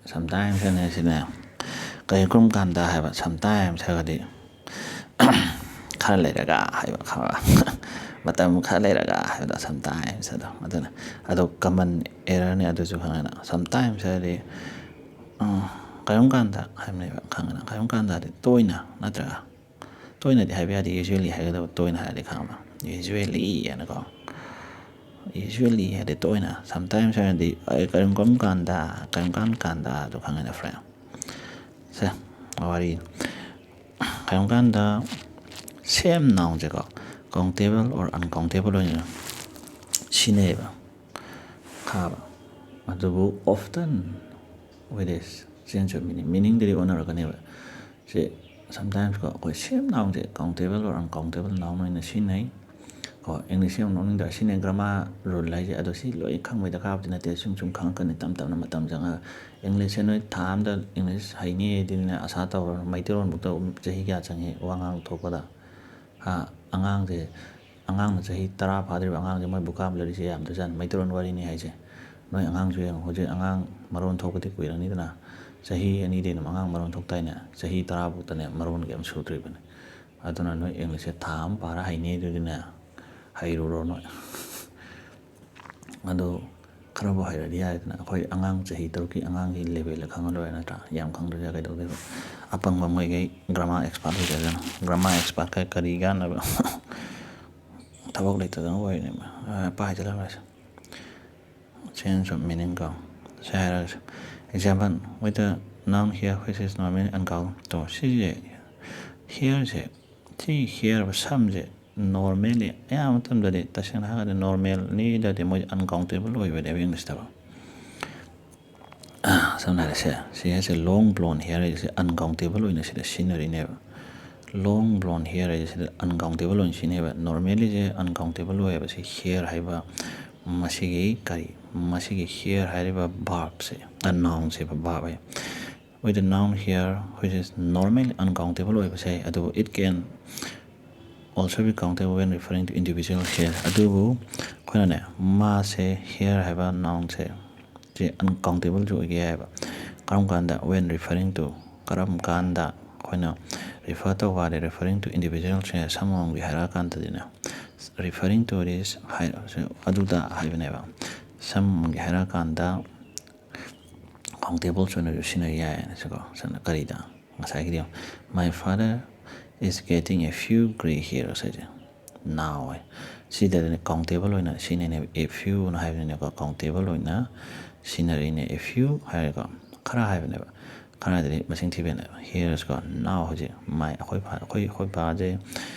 Sometimes ꯍꯥꯏꯅ ꯁꯤꯅꯦ, ꯀꯔꯤꯒꯨꯝꯕ ꯀꯥꯟꯗ ꯍꯥꯏꯕ꯫ Sometimes ꯍꯥꯏꯔꯒꯗꯤ ꯈꯔ ꯂꯩꯔꯒ ꯍꯥꯏꯕ, ꯈꯪꯉꯕ? ꯃꯇꯝ ꯈꯔ ꯂꯩꯔꯒ ꯍꯥꯏꯕꯗꯣ sometimes ꯑꯗꯣ, ꯑꯗꯨꯅ꯫ ꯑꯗꯣ common error ꯅꯤ, ꯑꯗꯨꯁꯨ ꯈꯪꯉꯦꯅ꯫ Sometimes ꯍꯥꯏꯔꯗꯤ, ꯎꯝ, ꯀꯔꯤꯒꯨꯝꯕ ꯀꯥꯟꯗ ꯍꯥꯏꯕꯅꯦꯕ, ꯈꯪꯉꯦꯅ? ꯀꯔꯤꯒꯨꯝꯕ ꯀꯥꯟꯗ ꯍꯥꯏꯗꯤ ꯇꯣꯏꯅ, ꯅꯠꯇ꯭ꯔꯒ ꯇꯣꯏꯅꯗꯤ ꯍꯥꯏꯕ ꯌꯥꯗꯦ, usually ꯍꯥꯏꯒꯗꯕ꯫ ꯇꯣꯏꯅ ꯍꯥꯏꯔꯗꯤ ꯈꯪꯉꯕ? Usually ꯍꯥꯏꯅꯀꯣ꯫ Usually ꯍꯥꯏꯗꯤ ꯇꯣꯏꯅ꯫ Sometimes ꯍꯥꯏꯔꯗꯤ, ꯑꯩ ꯀꯔꯤꯒꯨꯝꯕ ꯀꯥꯟꯗ, ꯀꯔꯤꯒꯨꯝꯕ ꯀꯥꯟ-, ꯀꯥꯟꯗ ꯑꯗꯨ ꯈꯪꯉꯦꯅ, friend꯫ ꯁꯦ, ꯋꯥꯔꯤ꯫ ꯀꯔꯤꯒꯨꯝꯕ ꯀꯥꯟꯗ same noun ꯁꯦꯀꯣ, countable or uncountable ꯑꯣꯏꯅ ꯁꯤꯖꯤꯟꯅꯩꯌꯦꯕ꯫ ꯈꯥꯕ꯫ ꯑꯗꯨꯕꯨ often with this change of meaning, meaning ꯗꯗꯤ ꯑꯣꯟꯅꯔꯛꯀꯅꯦꯕ꯫ ꯁꯤ sometimes ꯀꯣ, ꯑꯩꯈꯣꯏ same noun say countable or uncountable noun ꯑꯣꯏꯅ ꯁꯤꯖꯤꯟꯅꯩ꯫ ꯀꯣ, English ꯁꯦ ꯌꯥꯝ ꯅꯣꯛꯅꯤꯡꯗ꯭ꯔꯥ? ꯁꯤꯅꯦ grammar rule ꯍꯥꯏꯁꯦ꯫ ꯑꯗꯣ ꯁꯤ ꯂꯣꯏ ꯈꯪꯕꯩ ꯗꯔꯀꯥꯔꯕꯨꯗꯤ ꯅꯠꯇꯦ, ꯁꯨꯝ ꯁꯨꯝ ꯈꯪꯉꯛꯀꯅꯤ ꯇꯞ ꯇꯞꯅ ꯃꯇꯝ ꯆꯪꯉꯒ꯫ English ꯁꯦ ꯅꯣꯏ ꯊꯥ ꯑꯝꯗ English ꯍꯩꯅꯤ ꯑꯗꯨꯅ ꯑꯁꯥ ꯇꯧꯔꯨꯔꯅꯨ꯫ ꯃꯩꯇꯩꯂꯣꯟꯕꯨꯛꯇ ꯆꯍꯤ ꯀꯌꯥ ꯆꯪꯉꯤ ꯋꯥ ꯉꯥꯡ ꯊꯣꯛꯄꯗ? ꯍꯥ? ꯑꯉꯥꯡꯁꯦ, ꯑꯉꯥꯡꯅ ꯆꯍꯤ ꯇꯔꯥ ꯐꯥꯗ꯭ꯔꯤꯕ ꯑꯉꯥꯡꯁꯦ ꯃꯣꯏ vocabulary ꯁꯦ ꯌꯥꯝꯗꯖꯥꯠꯅꯤ꯫ ꯃꯩꯇꯩꯂꯣꯟ ꯋꯥꯔꯤꯅꯤ ꯍꯥꯏꯁꯦ꯫ ꯅꯣꯏ ꯑꯉꯥꯡꯁꯨ ꯌꯦꯡꯉꯣ, ꯍꯧꯖꯤꯛ ꯑꯉꯥꯡ ꯃꯔꯣꯟ ꯊꯣꯛꯄꯗꯤ ꯀꯨꯏꯔꯅꯤꯗꯅ, ꯆꯍꯤ ꯑꯅꯤꯗꯩ ꯑꯗꯨꯝ ꯑꯉꯥꯡ ꯃꯔꯣꯟ ꯊꯣꯛꯇꯥꯏꯅꯦ? ꯆꯍꯤ ꯇꯔꯥ ꯐꯥꯎꯇꯅꯦ ꯃꯔꯣꯟ ꯀꯩꯝ ꯁꯨꯗ꯭ꯔꯤꯕꯅꯤ꯫ ꯑꯗꯨꯅ ꯅꯣꯏ English ꯁꯦ ꯊꯥ ꯑꯃ ꯄꯥꯔ ꯍꯩꯅꯤ ꯑꯗꯨꯗꯤꯅꯦ, ꯍꯩꯔꯨꯔꯣ ꯅꯣꯏ꯫ ꯑꯗꯣ ꯈꯔꯕꯨ ꯍꯩꯔꯗꯤ ꯌꯥꯔꯦꯗꯅ꯫ ꯑꯩꯈꯣꯏ ꯑꯉꯥꯡ ꯆꯍꯤ ꯇꯔꯨꯛꯀꯤ ꯑꯉꯥꯡꯒꯤ level ꯗ ꯈꯪꯉ ꯂꯣꯏꯔꯦ ꯅꯠꯇ꯭ꯔꯥ? ꯌꯥꯝ ꯈꯪꯗ꯭ꯔꯁꯨ ꯌꯥꯏ, ꯀꯩꯗꯧꯗꯣꯏꯕ? ꯑꯄꯪꯕ ꯃꯣꯏꯒꯩ grammar expert ꯑꯣꯏꯖꯔꯖꯅꯨ꯫ Grammar expert ꯀ ꯀꯔꯤ ꯀꯥꯟꯅꯕ? ꯊꯕꯛ ꯂꯩꯇꯗꯅ ꯑꯣꯏꯔꯤꯅꯦꯕ꯫ ꯑ, ꯄꯥꯏꯗ ꯂꯩꯔꯝꯃꯦ꯫ Change of meaning ꯀꯣ꯫ ꯁꯤ ꯍꯥꯏꯔꯒꯁꯨ꯫ Example, with the noun here which is normally uncountable꯫ ꯇꯣ, ꯁꯤꯁꯦ, here ꯁꯦ, ꯁꯤ here ꯁꯝꯁꯦ normally ꯑꯌꯥꯝꯕ ꯃꯇꯝꯗꯗꯤ ꯇꯁꯦꯡꯅ ꯍꯥꯏꯔꯒꯗꯤ normal ꯅꯤꯗꯗꯤ ꯃꯣꯏ uncountable ꯑꯣꯏꯕꯅꯦꯕ English ꯇꯀꯣ꯫ ꯁꯝꯅ ꯍꯥꯏꯔꯁꯦ, ꯁꯤ ꯍꯥꯏꯁꯦ long blonde hair ꯍꯥꯏꯁꯦ uncountable ꯑꯣꯏꯅ ꯁꯤꯗ ꯁꯤꯖꯤꯟꯅꯔꯤꯅꯦꯕ꯫ Long blonde hair ꯍꯥꯏꯁꯦ ꯁꯤꯗ uncountable ꯑꯣꯏꯅ ꯁꯤꯖꯤꯟꯅꯩꯌꯦꯕ꯫ Normally ꯁꯦ uncountable ꯑꯣꯏꯌꯦꯕ꯫ ꯁꯤ hair ꯍꯥꯏꯕ ꯃꯁꯤꯒꯤ ꯀꯔꯤ, ꯃꯁꯤꯒꯤ hair ꯍꯥꯏꯔꯤꯕ verbꯁꯦ, nounꯁꯦꯕ, verb high. With the noun hair, which is normally uncountable ꯑꯣꯏꯕꯁꯦ, ꯑꯗꯨꯕꯨ it can also be countable when referring to individual hair. ꯑꯗꯨꯕꯨ ꯑꯩꯈꯣꯏꯅꯅꯦ, ꯃꯥꯁꯦ, hair ꯍꯥꯏꯕ nounꯁꯦ, ꯁꯤ uncountable ꯁꯨ ꯑꯣꯏꯒꯦ ꯍꯥꯏꯕ꯫ ꯀꯔꯝ ꯀꯥꯟꯗ? When referring to, ꯀꯔꯝ ꯀꯥꯟꯗ ꯑꯩꯈꯣꯏꯅ refer ꯇꯧꯕ ꯍꯥꯏꯔꯦ, referring to individualꯁꯦ, ꯁꯝ ꯑꯃꯒꯤ ꯍꯥꯏꯔꯛꯑꯀꯥꯟꯗꯗꯤꯅꯦ, referring to this ꯍꯥꯏ-, ꯑꯗꯨꯗ ꯍꯥꯏꯕꯅꯦꯕ꯫ ꯁꯝ ꯑꯃꯒꯤ ꯍꯥꯏꯔꯛꯑꯀꯥꯟꯗ countable ꯑꯣꯏꯅꯁꯨ ꯁꯤꯖꯤꯟꯅ ꯌꯥꯏ ꯍꯥꯏꯅꯁꯨꯀꯣ꯫ ꯁꯝꯅ ꯀꯔꯤꯗ? ꯉꯁꯥꯏꯒꯤꯗꯤ ꯌꯦꯡꯉꯣ, "My father is getting a few grey hairs" ꯍꯥꯏꯁꯦ, now ꯍꯥꯏ꯫ ꯁꯤꯗꯗꯤ countable ꯑꯣꯏꯅ ꯁꯤꯖꯤꯟꯅꯩꯅꯦꯕ, a fewꯅ ꯍꯥꯏꯕꯅꯤꯅꯀꯣ, countable ꯑꯣꯏꯅ ꯁꯤꯖꯤꯟꯅꯔꯤꯅꯦ꯫ A few ꯍꯥꯏꯔꯦꯀꯣ, ꯈꯔ ꯍꯥꯏꯕꯅꯦꯕ, ꯈꯔ ꯍꯥꯏꯗꯤ ꯃꯁꯤꯡ ꯊꯤꯕꯅꯦꯕ꯫ Hairs ꯀꯣ, now ꯍꯧꯖꯤꯛ my, ꯑꯩꯈꯣꯏ ꯐꯥ-, ꯑꯩꯈꯣꯏ, ꯑꯩꯈꯣꯏ ꯄꯥꯁꯦ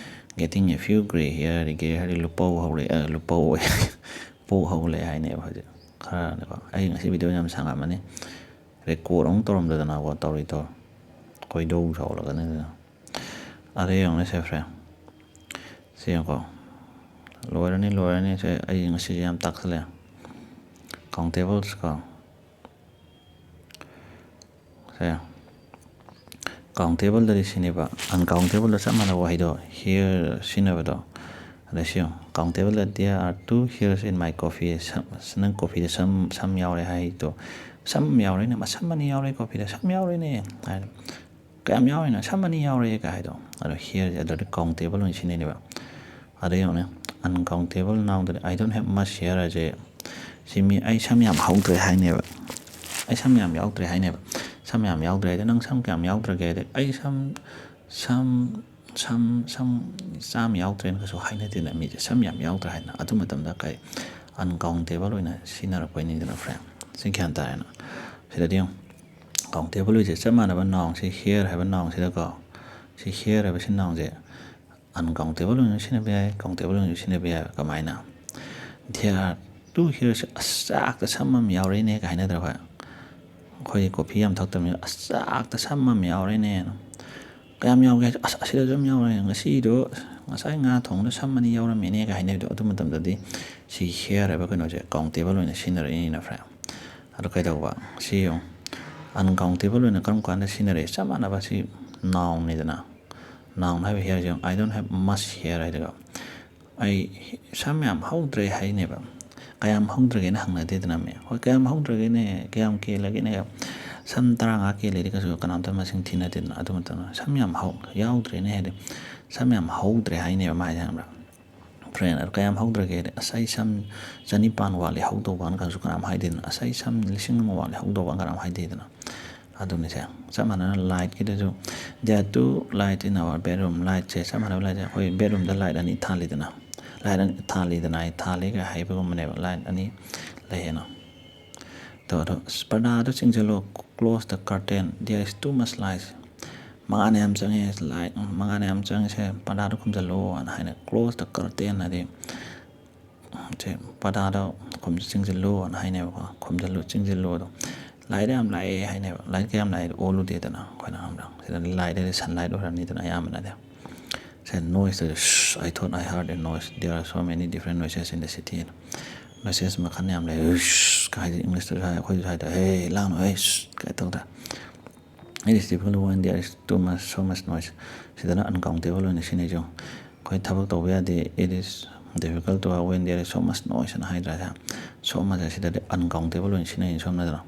getting a few grey hair, grey ꯍꯥꯏꯗꯤ ꯂꯨꯄꯧ ꯍꯧꯔꯦ, ꯑ, ꯂꯨꯄꯧ, ꯄꯣꯛ ꯍꯧꯒꯠꯂꯛꯑꯦ ꯍꯥꯏꯅꯦꯕ ꯍꯧꯖꯤꯛ꯫ ꯈꯔꯅꯦꯀꯣ, ꯑꯩ ꯉꯁꯤ video ꯌꯥꯝ ꯁꯥꯡꯉꯝꯃꯅꯤ, record ꯑꯃꯨꯛ ꯇꯧꯔꯝꯗꯗꯅꯀꯣ, ꯇꯧꯔꯤ ꯇꯧꯔꯤ, ꯈꯣꯏꯗꯧ ꯁꯥꯎꯒꯠꯂꯛꯀꯅꯤ ꯑꯗꯨꯅ꯫ ꯑꯗ ꯌꯦꯡꯉꯨꯅꯦ ꯁꯦ friend, ꯁꯤ ꯌꯦꯡꯉꯨꯀꯣ, ꯂꯣꯏꯔꯅꯤ, ꯂꯣꯏꯔꯅꯤ꯫ ꯁꯦ, ꯑꯩ ꯉꯁꯤꯁꯦ ꯌꯥꯝ ꯇꯥꯛꯁꯜꯂꯦ, countables ꯀꯣ꯫ ꯁꯦ, countable ꯗꯗꯤ ꯁꯤꯅꯦꯕ, uncountable ꯗ ꯆꯞ ꯃꯥꯟꯅꯕ ꯋꯥꯍꯩꯗꯣ, hair ꯁꯤꯖꯤꯟꯅꯕꯗꯣ꯫ ꯑꯗ ꯁꯤ ꯌꯦꯡꯉꯨ, countable the, "There are two hairs in my coffee"꯫ ꯁꯝ, ꯅꯪ coffee ꯗ ꯁꯝ, ꯁꯝ ꯌꯥꯎꯔꯦ ꯍꯥꯏꯗꯣ, "ꯁꯝ ꯌꯥꯎꯔꯦꯅꯦ, ꯃꯁꯝ ꯑꯅꯤ ꯌꯥꯎꯔꯦ coffee ꯗ, ꯁꯝ ꯌꯥꯎꯔꯦꯅꯦ" ꯍꯥꯏ꯫ "ꯀꯌꯥꯝ ꯌꯥꯎꯔꯤꯅꯣ?" "ꯁꯝ ꯑꯅꯤ ꯌꯥꯎꯔꯦ" ꯀꯥꯏ ꯍꯥꯏꯗꯣ꯫ ꯑꯗꯣ hair ꯁꯦ ꯑꯗꯨꯗꯤ countable ꯑꯣꯏꯅ ꯁꯤꯖꯤꯟꯅꯩꯅꯦꯕ꯫ ꯑꯗ ꯌꯦꯡꯉꯨꯅꯦ, uncountable noun ꯗꯗꯤ "I don't have much hair" ꯍꯥꯏꯁꯦ, ꯁꯤ ꯃꯤ, "ꯑꯩ ꯁꯝ ꯌꯥꯝ ꯍꯧꯗ꯭ꯔꯦ" ꯍꯥꯏꯅꯦꯕ꯫ "ꯑꯩ ꯁꯝ ꯌꯥꯝ ꯌꯥꯎꯗ꯭ꯔꯦ" ꯍꯥꯏꯅꯦꯕ꯫ ꯁꯝ ꯌꯥꯝ ꯌꯥꯎꯗ꯭ꯔꯦ ꯍꯥꯏꯗꯤ, "ꯅꯪ ꯁꯝ ꯀꯌꯥꯝ ꯌꯥꯎꯗ꯭ꯔꯒꯦ?" ꯍꯥꯏꯗꯤ, "ꯑꯩ ꯁꯝ, ꯁꯝ, ꯁꯝ, ꯁꯝ ꯆꯥꯝꯃ ꯌꯥꯎꯗ꯭ꯔꯦꯅ" ꯀꯩꯁꯨ ꯍꯥꯏꯅꯗꯦꯅ ꯃꯤꯁꯦ, "ꯁꯝ ꯌꯥꯝ ꯌꯥꯎꯗ꯭ꯔꯦ" ꯍꯥꯏꯅ꯫ ꯑꯗꯨ ꯃꯇꯝꯗ ꯀꯩ, uncountable ꯑꯣꯏꯅ ꯁꯤꯖꯤꯟꯅꯔꯛꯄꯩꯅꯤꯗꯅ friend꯫ ꯁꯤ ꯒ꯭ꯌꯥꯟ ꯇꯥꯔꯦꯅ? ꯁꯤꯗꯗꯤ ꯌꯦꯡꯉꯨ, countable ꯁꯦ ꯆꯞ ꯃꯥꯟꯅꯕ noun ꯁꯤ, hair ꯍꯥꯏꯕ noun ꯁꯤꯗꯀꯣ, ꯁꯤ hair ꯍꯥꯏꯕ ꯁꯤ noun ꯁꯦ uncountable ꯑꯣꯏꯅ ꯁꯤꯖꯤꯟꯅꯕ ꯌꯥꯏ, countable ꯑꯣꯏꯅ ꯁꯤꯖꯤꯟꯅꯕ ꯌꯥꯏ꯫ ꯀꯃꯥꯏꯅ? "There are two hairs", ꯑꯁ, ꯆꯥꯛꯇ ꯁꯝ ꯑꯃ ꯌꯥꯎꯔꯛꯏꯅꯦ ꯀꯥꯏ ꯍꯥꯏꯅꯗ꯭ꯔꯣ ꯑꯩꯈꯣꯏ? ꯑꯩꯈꯣꯏꯗꯤ ꯀꯣꯐꯤ ꯌꯥꯝ ꯊꯛꯇꯕꯅꯤꯅ, "ꯑꯁ, ꯆꯥꯛꯇ ꯁꯝ ꯑꯃ ꯌꯥꯎꯔꯦꯅꯦ"꯫ "ꯀꯌꯥꯝ ꯌꯥꯎꯒꯦ?" "ꯑꯁ, ꯑꯁꯤꯗꯁꯨ ꯑꯗꯨꯝ ꯌꯥꯎꯔꯦ, ꯉꯁꯤꯗꯣ, ꯉꯁꯥꯏ ꯉꯥ ꯊꯣꯡꯕꯗ ꯁꯝ ꯑꯅꯤ ꯌꯥꯎꯔꯝꯃꯦꯅꯦꯒ" ꯍꯥꯏꯅꯕꯗꯣ꯫ ꯑꯗꯨ ꯃꯇꯝꯗꯗꯤ ꯁꯤ ꯍꯤꯌꯔ ꯍꯥꯏꯕ ꯀꯩꯅꯣꯁꯦ ꯀꯥꯎꯟꯇꯦꯕꯜ ꯑꯣꯏꯅ ꯁꯤꯖꯤꯟꯅꯔꯛꯏꯅꯤꯅ, ꯐ꯭ꯔꯦꯟ꯫ ꯑꯗꯣ ꯀꯩꯗꯧꯕ? ꯁꯤ ꯌꯦꯡꯉꯨ, ꯑꯟꯀꯥꯎꯟꯇꯦꯕꯜ ꯑꯣꯏꯅ ꯀꯔꯝ ꯀꯥꯟꯗ ꯁꯤꯖꯤꯟꯅꯔꯛꯏ? ꯆꯞ ꯃꯥꯟꯅꯕ, ꯁꯤ ꯅꯥꯎꯟꯅꯤꯗꯅ, ꯅꯥꯎꯟ ꯍꯥꯏꯕ ꯍꯤꯌꯔꯁꯦ ꯌꯦꯡꯉꯨ, "I don't have much hair" ꯍꯥꯏꯗꯨꯒ, "ꯑꯩ ꯁꯝ ꯌꯥꯝ ꯍꯧꯗ꯭ꯔꯦ" ꯍꯥꯏꯅꯦꯕ꯫ "ꯀꯌꯥꯝ ꯍꯧꯗ꯭ꯔꯒꯦꯅ?" ꯍꯪꯅꯗꯦꯗꯅ ꯃꯤ꯫ "ꯍꯣꯏ, ꯀꯌꯥꯝ ꯍꯧꯗ꯭ꯔꯒꯦꯅꯦ? ꯀꯌꯥꯝ ꯀꯦꯜꯂꯒꯦꯅꯦ?" ꯁꯝ ꯇꯔꯥꯃꯉꯥ ꯀꯦꯜꯂꯦꯗꯤ ꯀꯩꯁꯨ ꯀꯅꯥꯝꯇ ꯃꯁꯤꯡ ꯊꯤꯅꯗꯦꯗꯅ꯫ ꯑꯗꯨ ꯃꯇꯝꯗ "ꯁꯝ ꯌꯥꯝ ꯍꯧ-, ꯌꯥꯎꯗ꯭ꯔꯦꯅꯦ" ꯍꯥꯏꯗꯤ, "ꯁꯝ ꯌꯥꯝ ꯍꯧꯗ꯭ꯔꯦ" ꯍꯥꯏꯅꯦꯕ ꯃꯥ ꯍꯥꯏꯁꯦ, ꯈꯪꯕ꯭ꯔꯥ? ꯐ꯭ꯔꯦꯟ, ꯑꯗꯣ ꯀꯌꯥꯝ ꯍꯧꯗ꯭ꯔꯒꯦ? "ꯑꯁ, ꯑꯩ ꯁꯝ ꯆꯅꯤꯄꯥꯟ ꯋꯥꯠꯂꯤ ꯍꯧꯗꯧꯕꯅ" ꯀꯥꯏꯁꯨ ꯀꯅꯥꯝ ꯍꯥꯏꯗꯦꯗꯅ꯫ "ꯑꯁ, ꯑꯩ ꯁꯝ ꯂꯤꯁꯤꯡ ꯑꯃ ꯋꯥꯠꯂꯤ ꯍꯧꯗꯧꯕꯅ" ꯀꯅꯥꯝ ꯍꯥꯏꯗꯦꯗꯅ꯫ ꯑꯗꯨꯅꯤꯁꯦ꯫ ꯆꯞ ꯃꯥꯟꯅꯅ ꯂꯥꯏꯠꯀꯤꯗꯁꯨ, "There are two light in our bedroom"꯫ ꯂꯥꯏꯠꯁꯦ, ꯆꯞ ꯃꯥꯟꯅꯕ ꯂꯥꯏꯠꯁꯦ, ꯑꯩꯈꯣꯏ ꯕꯦꯗꯔꯨꯝꯗ ꯂꯥꯏꯠ ꯑꯅꯤ ꯊꯥꯜꯂꯤꯗꯅ, ꯂꯥꯏꯠ ꯑꯅꯤ ꯊꯥꯜꯂꯤꯗꯅ, ꯑꯩ ꯊꯥꯜꯂꯤꯒ ꯍꯥꯏꯕꯒꯨꯝꯕꯅꯦꯕ, ꯂꯥꯏꯠ ꯑꯅꯤ ꯂꯩꯌꯦꯅ꯫ ꯑꯗꯣ, ꯑꯗꯣ, "ꯑꯁ, ꯄꯔꯗꯥꯗꯣ ꯆꯤꯡꯁꯤꯜꯂꯣ", "Close the curtain, there is too much light"꯫ "ꯃꯉꯥꯜꯅ ꯌꯥꯝ ꯆꯪꯉꯦ, ꯂꯥꯏꯠ, ꯃꯉꯥꯜꯅ ꯌꯥꯝ ꯆꯪꯉꯦ, ꯁꯦ ꯄꯔꯗꯥꯗꯣ ꯈꯨꯝꯖꯤꯜꯂꯣꯅ" ꯍꯥꯏꯅ, "Close the curtain" ꯍꯥꯏꯗꯤ, ꯁꯦ ꯄꯔꯗꯥꯗꯣ ꯈꯨꯝ-, ꯆꯤꯡꯁꯤꯜꯂꯣꯅ ꯍꯥꯏꯅꯦꯕꯀꯣ꯫ "ꯈꯨꯝꯖꯤꯜꯂꯨ, ꯆꯤꯡꯁꯤꯜꯂꯨ" ꯑꯗꯣ꯫ "ꯂꯥꯏꯠ ꯌꯥꯝ ꯂꯥꯛꯑꯦ" ꯍꯥꯏꯅꯦꯕ꯫ ꯂꯥꯏꯠ ꯀꯌꯥꯝ ꯂꯥꯛꯑꯦ ꯑꯣꯜꯂꯨꯗꯦꯗꯅ ꯑꯩꯈꯣꯏꯅ, ꯈꯪꯕ꯭ꯔꯥ? ꯁꯤꯗ ꯂꯥꯏꯠ ꯍꯥꯏꯗꯤ ꯁꯟꯂꯥꯏꯠ ꯑꯣꯏꯔꯝꯅꯤꯗꯅ ꯑꯌꯥꯝꯕꯅꯗꯤ꯫ ꯁꯦ, ꯅꯣꯏꯁꯇꯁꯨ, "Shh, I thought I heard a noise. There are so many different noises in the city" ꯍꯥꯏꯅ꯫ ꯅꯣꯏꯁꯦꯁ ꯃꯈꯜ ꯌꯥꯝ ꯂꯩ꯫ "Shh" ꯀꯥꯏꯗꯤ ꯏꯪꯂꯤꯁꯇꯁꯨ ꯍꯥꯏ, ꯑꯩꯈꯣꯏꯁꯨ ꯍꯥꯏꯗ, "Hey, ꯂꯥꯡꯅꯨ, hey, shh" ꯀꯥꯏ ꯇꯧꯗ꯫ "It is difficult when there is too much, so much noise"꯫ ꯁꯤꯗꯅ ꯑꯟꯀꯥꯎꯟꯇꯦꯕꯜ ꯑꯣꯏꯅ ꯁꯤꯖꯤꯟꯅꯩꯁꯦ ꯌꯦꯡꯉꯨ꯫ ꯑꯩꯈꯣꯏ ꯊꯕꯛ ꯇꯧꯕ ꯌꯥꯗꯦ꯫ "It is difficult to work when there is so much noise" ꯑꯅ ꯍꯥꯏꯗ꯭ꯔꯥ? ꯁꯦ, "so much" ꯁꯤꯗꯗꯤ ꯑꯟꯀꯥꯎꯟꯇꯦꯕꯜ ꯑꯣꯏꯅ ꯁꯤꯖꯤꯟꯅꯩ ꯁꯣꯝꯗꯅ꯫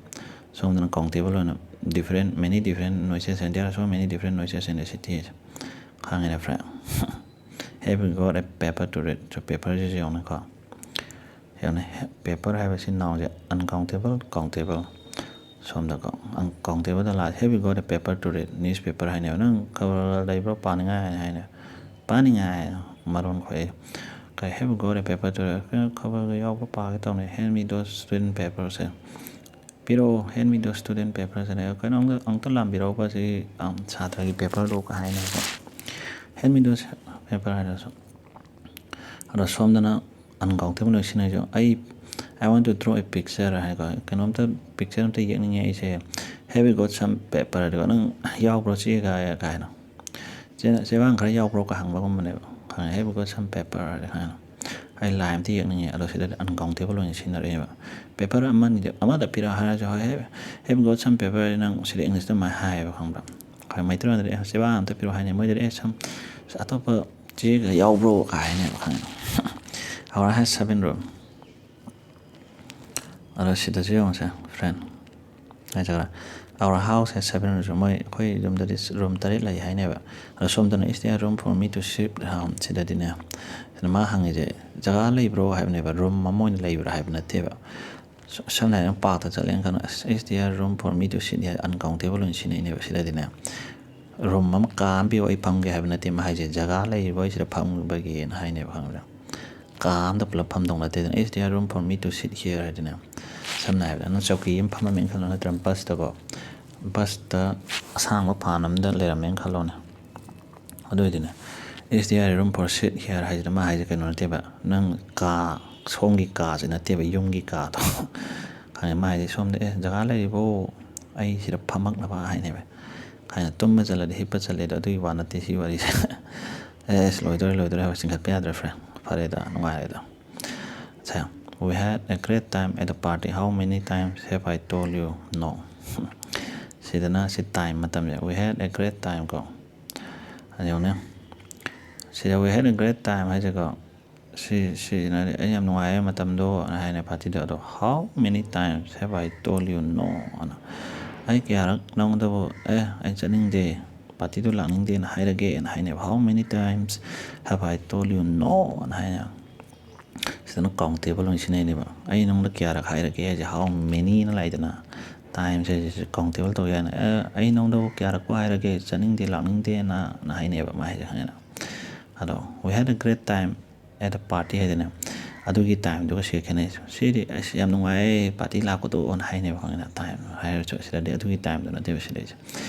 ꯁꯣꯝꯗꯅ ꯀꯥꯎꯟꯇꯦꯕꯜ ꯑꯣꯏꯅ, "Different, many different noises, and there are so many different noises in the city" ꯍꯥꯏꯁꯦ꯫ ꯈꯪꯉꯦꯅꯦ, friend? "Have you got a paper to read?" So, ꯄꯦꯄꯔꯁꯤꯁꯨ ꯌꯦꯡꯉꯨꯅꯦꯀꯣ꯫ ꯌꯦꯡꯉꯨꯅꯦ, ꯄꯦꯄꯔ ꯍꯥꯏꯕꯁꯤ ꯅꯥꯎꯟꯁꯦ ꯑꯟꯀꯥꯎꯟꯇꯦꯕꯜ, ꯀꯥꯎꯟꯇꯦꯕꯜ꯫ ꯁꯣꯝꯗꯀꯣ, ꯑꯟꯀꯥꯎꯟꯇꯦꯕꯜꯗ ꯂꯥꯛꯑꯦ꯫ "Have you got a paper to read?" News paper ꯍꯥꯏꯅꯦꯕ꯫ "ꯅꯪ ꯈꯕꯔ ꯂꯩꯕ꯭ꯔꯣ? ꯄꯥꯅꯤꯡꯉꯥꯏ" ꯍꯥꯏꯅ ꯍꯥꯏꯅꯦ꯫ "ꯄꯥꯅꯤꯡꯉꯥꯏ" ꯍꯥꯏꯅ ꯃꯔꯣꯟ ꯈꯣꯛꯑꯦ꯫ ꯀꯩ, "Have you got a paper to read?" "ꯀꯩꯅꯣ, ꯈꯕꯔꯒ ꯌꯥꯎꯕ꯭ꯔꯣ? ꯄꯥꯒꯦ ꯇꯧꯅꯦ꯫ Hand me those student papers" ꯍꯥꯏ꯫ "ꯄꯤꯔꯛꯑꯣ, hand me those student papers" ꯍꯥꯏꯅ꯫ "ꯀꯩꯅꯣ, ꯑꯝꯇ, ꯑꯝꯇ ꯂꯥꯝꯕꯤꯔꯛꯎꯕ ꯁꯤ, ꯑꯝ, ꯁꯥꯇ꯭ꯔꯒꯤ ꯄꯦꯄꯔꯗꯣ" ꯀꯥꯏꯅꯀꯣ꯫ "Hand me those paper" ꯍꯥꯏꯔꯁꯨ꯫ ꯑꯗꯣ ꯁꯣꯝꯗꯅ ꯑꯟꯀꯥꯎꯟꯇꯦꯕꯜ ꯑꯣꯏꯅ ꯁꯤꯖꯤꯟꯅꯩꯁꯦ꯫ "ꯑꯩ, "I want to draw a picture" ꯍꯥꯏꯀꯣ, "ꯀꯩꯅꯣꯝꯇ, picture ꯑꯝꯇ ꯌꯦꯛꯅꯤꯡꯉꯦ ꯑꯩꯁꯦ, have you got some paper?" ꯑꯗꯨꯒ "ꯅꯪ ꯌꯥꯎꯕ꯭ꯔꯣ ꯆꯦꯒ?" ꯀꯥꯏꯅ, "ꯆꯦ-, ꯆꯦꯕꯥꯡ ꯈꯔ ꯌꯥꯎꯕ꯭ꯔꯣ?" ꯀ ꯍꯪꯕꯒꯨꯝꯕꯅꯦꯕ꯫ ꯈꯪꯉꯦ, "Have you got some paper?" ꯍꯥꯏꯗꯤ ꯈꯪꯉꯦ, "ꯑꯩ ꯂꯥꯏ ꯑꯝꯇ ꯌꯦꯛꯅꯤꯡꯉꯦ"꯫ ꯑꯗꯣ ꯁꯤꯗꯗꯤ uncountable ꯑꯣꯏꯅ ꯁꯤꯖꯤꯟꯅꯔꯛꯑꯦꯕ꯫ Paper ꯑꯃꯅꯤꯗꯤ, ꯑꯃꯗ ꯄꯤꯔꯛꯑꯣ ꯍꯥꯏꯔꯁꯨ ꯍꯣꯏ, "Have, have you got some paper?" ꯅꯪ ꯁꯤꯗ English ꯇ ꯑꯗꯨꯃꯥꯏꯅ ꯍꯥꯏꯌꯦꯕ, ꯈꯪꯕ꯭ꯔꯥ? ꯑꯩꯈꯣꯏ ꯃꯩꯇꯩꯂꯣꯟꯗꯗꯤ "ꯑꯦ, ꯆꯦꯕꯥꯡ ꯑꯝꯇ ꯄꯤꯔꯛꯑꯣ" ꯍꯥꯏꯅꯤ, ꯃꯣꯏꯗꯗꯤ "ꯑꯦ, some ꯑꯇꯣꯞꯄ ꯆꯦꯒ ꯌꯥꯎꯕ꯭ꯔꯣ?" ꯀ ꯍꯥꯏꯅꯦꯕ, ꯈꯪꯉꯦ꯫ "Our house has seven room." ꯑꯗꯣ ꯁꯤꯗꯁꯨ ꯌꯦꯡꯉꯨꯁꯦ, friend꯫ ꯀꯥꯏ ꯆꯠꯈ꯭ꯔꯦ? "Our house has seven rooms." ꯃꯣꯏ, ꯑꯩꯈꯣꯏ ꯌꯨꯝꯗꯗꯤ room ꯇꯔꯦꯠ ꯂꯩ ꯍꯥꯏꯅꯦꯕ꯫ ꯑꯗꯣ ꯁꯣꯝꯗꯅ, "Is there room for me to sit down?" ꯁꯤꯗꯗꯤꯅꯦ, ꯁꯤꯗ ꯃꯥ ꯍꯪꯉꯤꯁꯦ, "ꯖꯒꯥ ꯂꯩꯕ꯭ꯔꯣ?" ꯍꯥꯏꯕꯅꯦꯕ, room ꯑꯃ ꯑꯣꯏꯅ ꯂꯩꯕ꯭ꯔꯥ ꯍꯥꯏꯕ ꯅꯠꯇꯦꯕ꯫ ꯁ-, ꯁꯝꯅ ꯍꯥꯏꯔꯕꯗ, park ꯇ ꯆꯠꯂꯦꯅ ꯈꯜꯂꯣ, "Is there room for me to sit here?" Uncountable ꯑꯣꯏꯅ ꯁꯤꯖꯤꯟꯅꯩꯅꯦꯕ ꯁꯤꯗꯗꯤꯅꯦ꯫ "Room ꯑꯃ, ꯀꯥ ꯑꯃ ꯄꯤꯌꯣ, ꯑꯩ ꯐꯝꯒꯦ" ꯍꯥꯏꯕ ꯅꯠꯇꯦ ꯃꯥ ꯍꯥꯏꯁꯦ, "ꯖꯒꯥ ꯂꯩꯔꯤꯕꯣ ꯑꯩ ꯁꯤꯗ ꯐꯝꯕꯒꯦꯅ?" ꯍꯥꯏꯅꯦꯕ, ꯈꯪꯕ꯭ꯔꯥ? ꯀꯥ ꯑꯝꯗ ꯄꯨꯂꯞ ꯐꯝꯗꯧ ꯅꯠꯇꯦꯗꯅ꯫ "Is there room for me to sit here?" ꯍꯥꯏꯗꯅ, ꯁꯝꯅ ꯍꯥꯏꯔꯕꯗ, ꯅꯪ ꯆꯧꯀꯤ ꯑꯃ ꯐꯝꯃꯝꯃꯦꯅ ꯈꯜꯂꯣ, ꯅꯠꯇ꯭ꯔꯒ bus ꯇꯀꯣ, bus ꯇ ꯑꯁꯥꯡꯕ ꯐꯥꯟ ꯑꯃꯗ ꯂꯩꯔꯝꯃꯦꯅ ꯈꯜꯂꯣꯅꯦ꯫ ꯑꯗꯨ ꯑꯣꯏꯗꯤꯅꯦ, "Is there room for seat here?" ꯍꯥꯏꯁꯤꯗ ꯃꯥ ꯍꯥꯏꯁꯦ ꯀꯩꯅꯣ ꯅꯠꯇꯦꯕ, ꯅꯪ ꯀꯥ, ꯁꯣꯝꯒꯤ ꯀꯥꯁꯦ ꯅꯠꯇꯦꯕ, ꯌꯨꯝꯒꯤ ꯀꯥꯗꯣ꯫ ꯈꯪꯉꯦ? ꯃꯥ ꯍꯥꯏꯁꯦ ꯁꯣꯝꯗ, "ꯑꯦ, ꯖꯒꯥ ꯂꯩꯔꯤꯕꯣ ꯑꯩ ꯁꯤꯗ ꯐꯝꯃꯛꯅꯕ?" ꯍꯥꯏꯅꯦꯕ꯫ ꯈꯪꯉꯦ? ꯇꯨꯝꯕ ꯆꯠꯂꯗꯤ ꯍꯤꯞꯄ ꯆꯠꯂꯦꯗꯣ, ꯑꯗꯨꯒꯤ ꯋꯥ ꯅꯠꯇꯦ ꯁꯤ ꯋꯥꯔꯤꯁꯦ꯫ ꯑꯦꯁ, ꯂꯣꯏꯗꯣꯔꯦ, ꯂꯣꯏꯗꯣꯔꯦ ꯍꯥꯏꯕ ꯆꯤꯡꯈꯠꯄ ꯌꯥꯗ꯭ꯔꯦ, friend꯫ ꯐꯔꯦꯗ, ꯅꯨꯡꯉꯥꯏꯔꯦꯗ꯫ ꯁꯦ, "We had a great time at the party. How many times have I told you no?" ꯁꯤꯗꯅ ꯁꯤ time ꯃꯇꯝꯁꯦ, "We had a great time" ꯀꯣ꯫ ꯑꯗꯨ ꯌꯦꯡꯉꯨꯅꯦ꯫ ꯁꯤꯗ "We had a great time" ꯍꯥꯏꯁꯦꯀꯣ, ꯁꯤ, ꯁꯤꯁꯤꯅꯗꯤ "ꯑꯩ ꯌꯥꯝ ꯅꯨꯡꯉꯥꯏꯌꯦ ꯃꯇꯝꯗꯣ" ꯑꯅ ꯍꯥꯏꯅꯦ party ꯗꯣ꯫ ꯑꯗꯣ, "How many times have I told you no?" ꯑꯅ, "ꯑꯩ ꯀꯌꯥꯔꯛ ꯅꯉꯣꯟꯗꯕꯨ, 'ꯑꯦ, ꯑꯩ ꯆꯠꯅꯤꯡꯗꯦ, party ꯗꯣ ꯂꯥꯛꯅꯤꯡꯗꯦꯅ' ꯍꯥꯏꯔꯒꯦꯅ" ꯍꯥꯏꯅꯦꯕ꯫ "How many times have I told you no?" ꯑꯅ ꯍꯥꯏꯅꯦꯕ꯫ ꯁꯤꯗꯅ countable ꯑꯣꯏꯅ ꯁꯤꯖꯤꯟꯅꯩꯅꯦꯕ꯫ "ꯑꯩ ꯅꯉꯣꯟꯗ ꯀꯌꯥꯔꯛ ꯍꯥꯏꯔꯒꯦ" ꯍꯥꯏꯁꯦ "how many" ꯅ ꯂꯥꯛꯏꯗꯅ, times ꯍꯥꯏꯁꯦ countable ꯇꯧ ꯌꯥꯏꯅ꯫ "ꯑꯦ, ꯑꯩ ꯅꯉꯣꯟꯗꯕꯨ ꯀꯌꯥꯔꯛꯄꯨ ꯍꯥꯏꯔꯒꯦ, ꯆꯠꯅꯤꯡꯗꯦ, ꯂꯥꯛꯅꯤꯡꯗꯦꯅ" ꯅ ꯍꯥꯏꯅꯦꯕ ꯃꯥ ꯍꯥꯏꯁꯦ, ꯈꯪꯉꯦꯅ? ꯑꯗꯣ, "We had a great time at the party" ꯍꯥꯏꯗꯅ, ꯑꯗꯨꯒꯤ time ꯗꯨꯒ ꯁꯤꯒ ꯈꯦꯠꯅꯩ꯫ ꯁꯤꯗꯤ "ꯑꯁ, ꯌꯥꯝ ꯅꯨꯡꯉꯥꯏꯌꯦ party ꯂꯥꯛꯄꯗꯣ" ꯑꯅ ꯍꯥꯏꯅꯦꯕ, ꯈꯪꯉꯦꯅ? Time ꯍꯥꯏꯔꯁꯨ ꯁꯤꯗꯗꯤ ꯑꯗꯨꯒꯤ time ꯗꯨ ꯅꯠꯇꯦꯕ ꯁꯤꯗꯩꯁꯦ꯫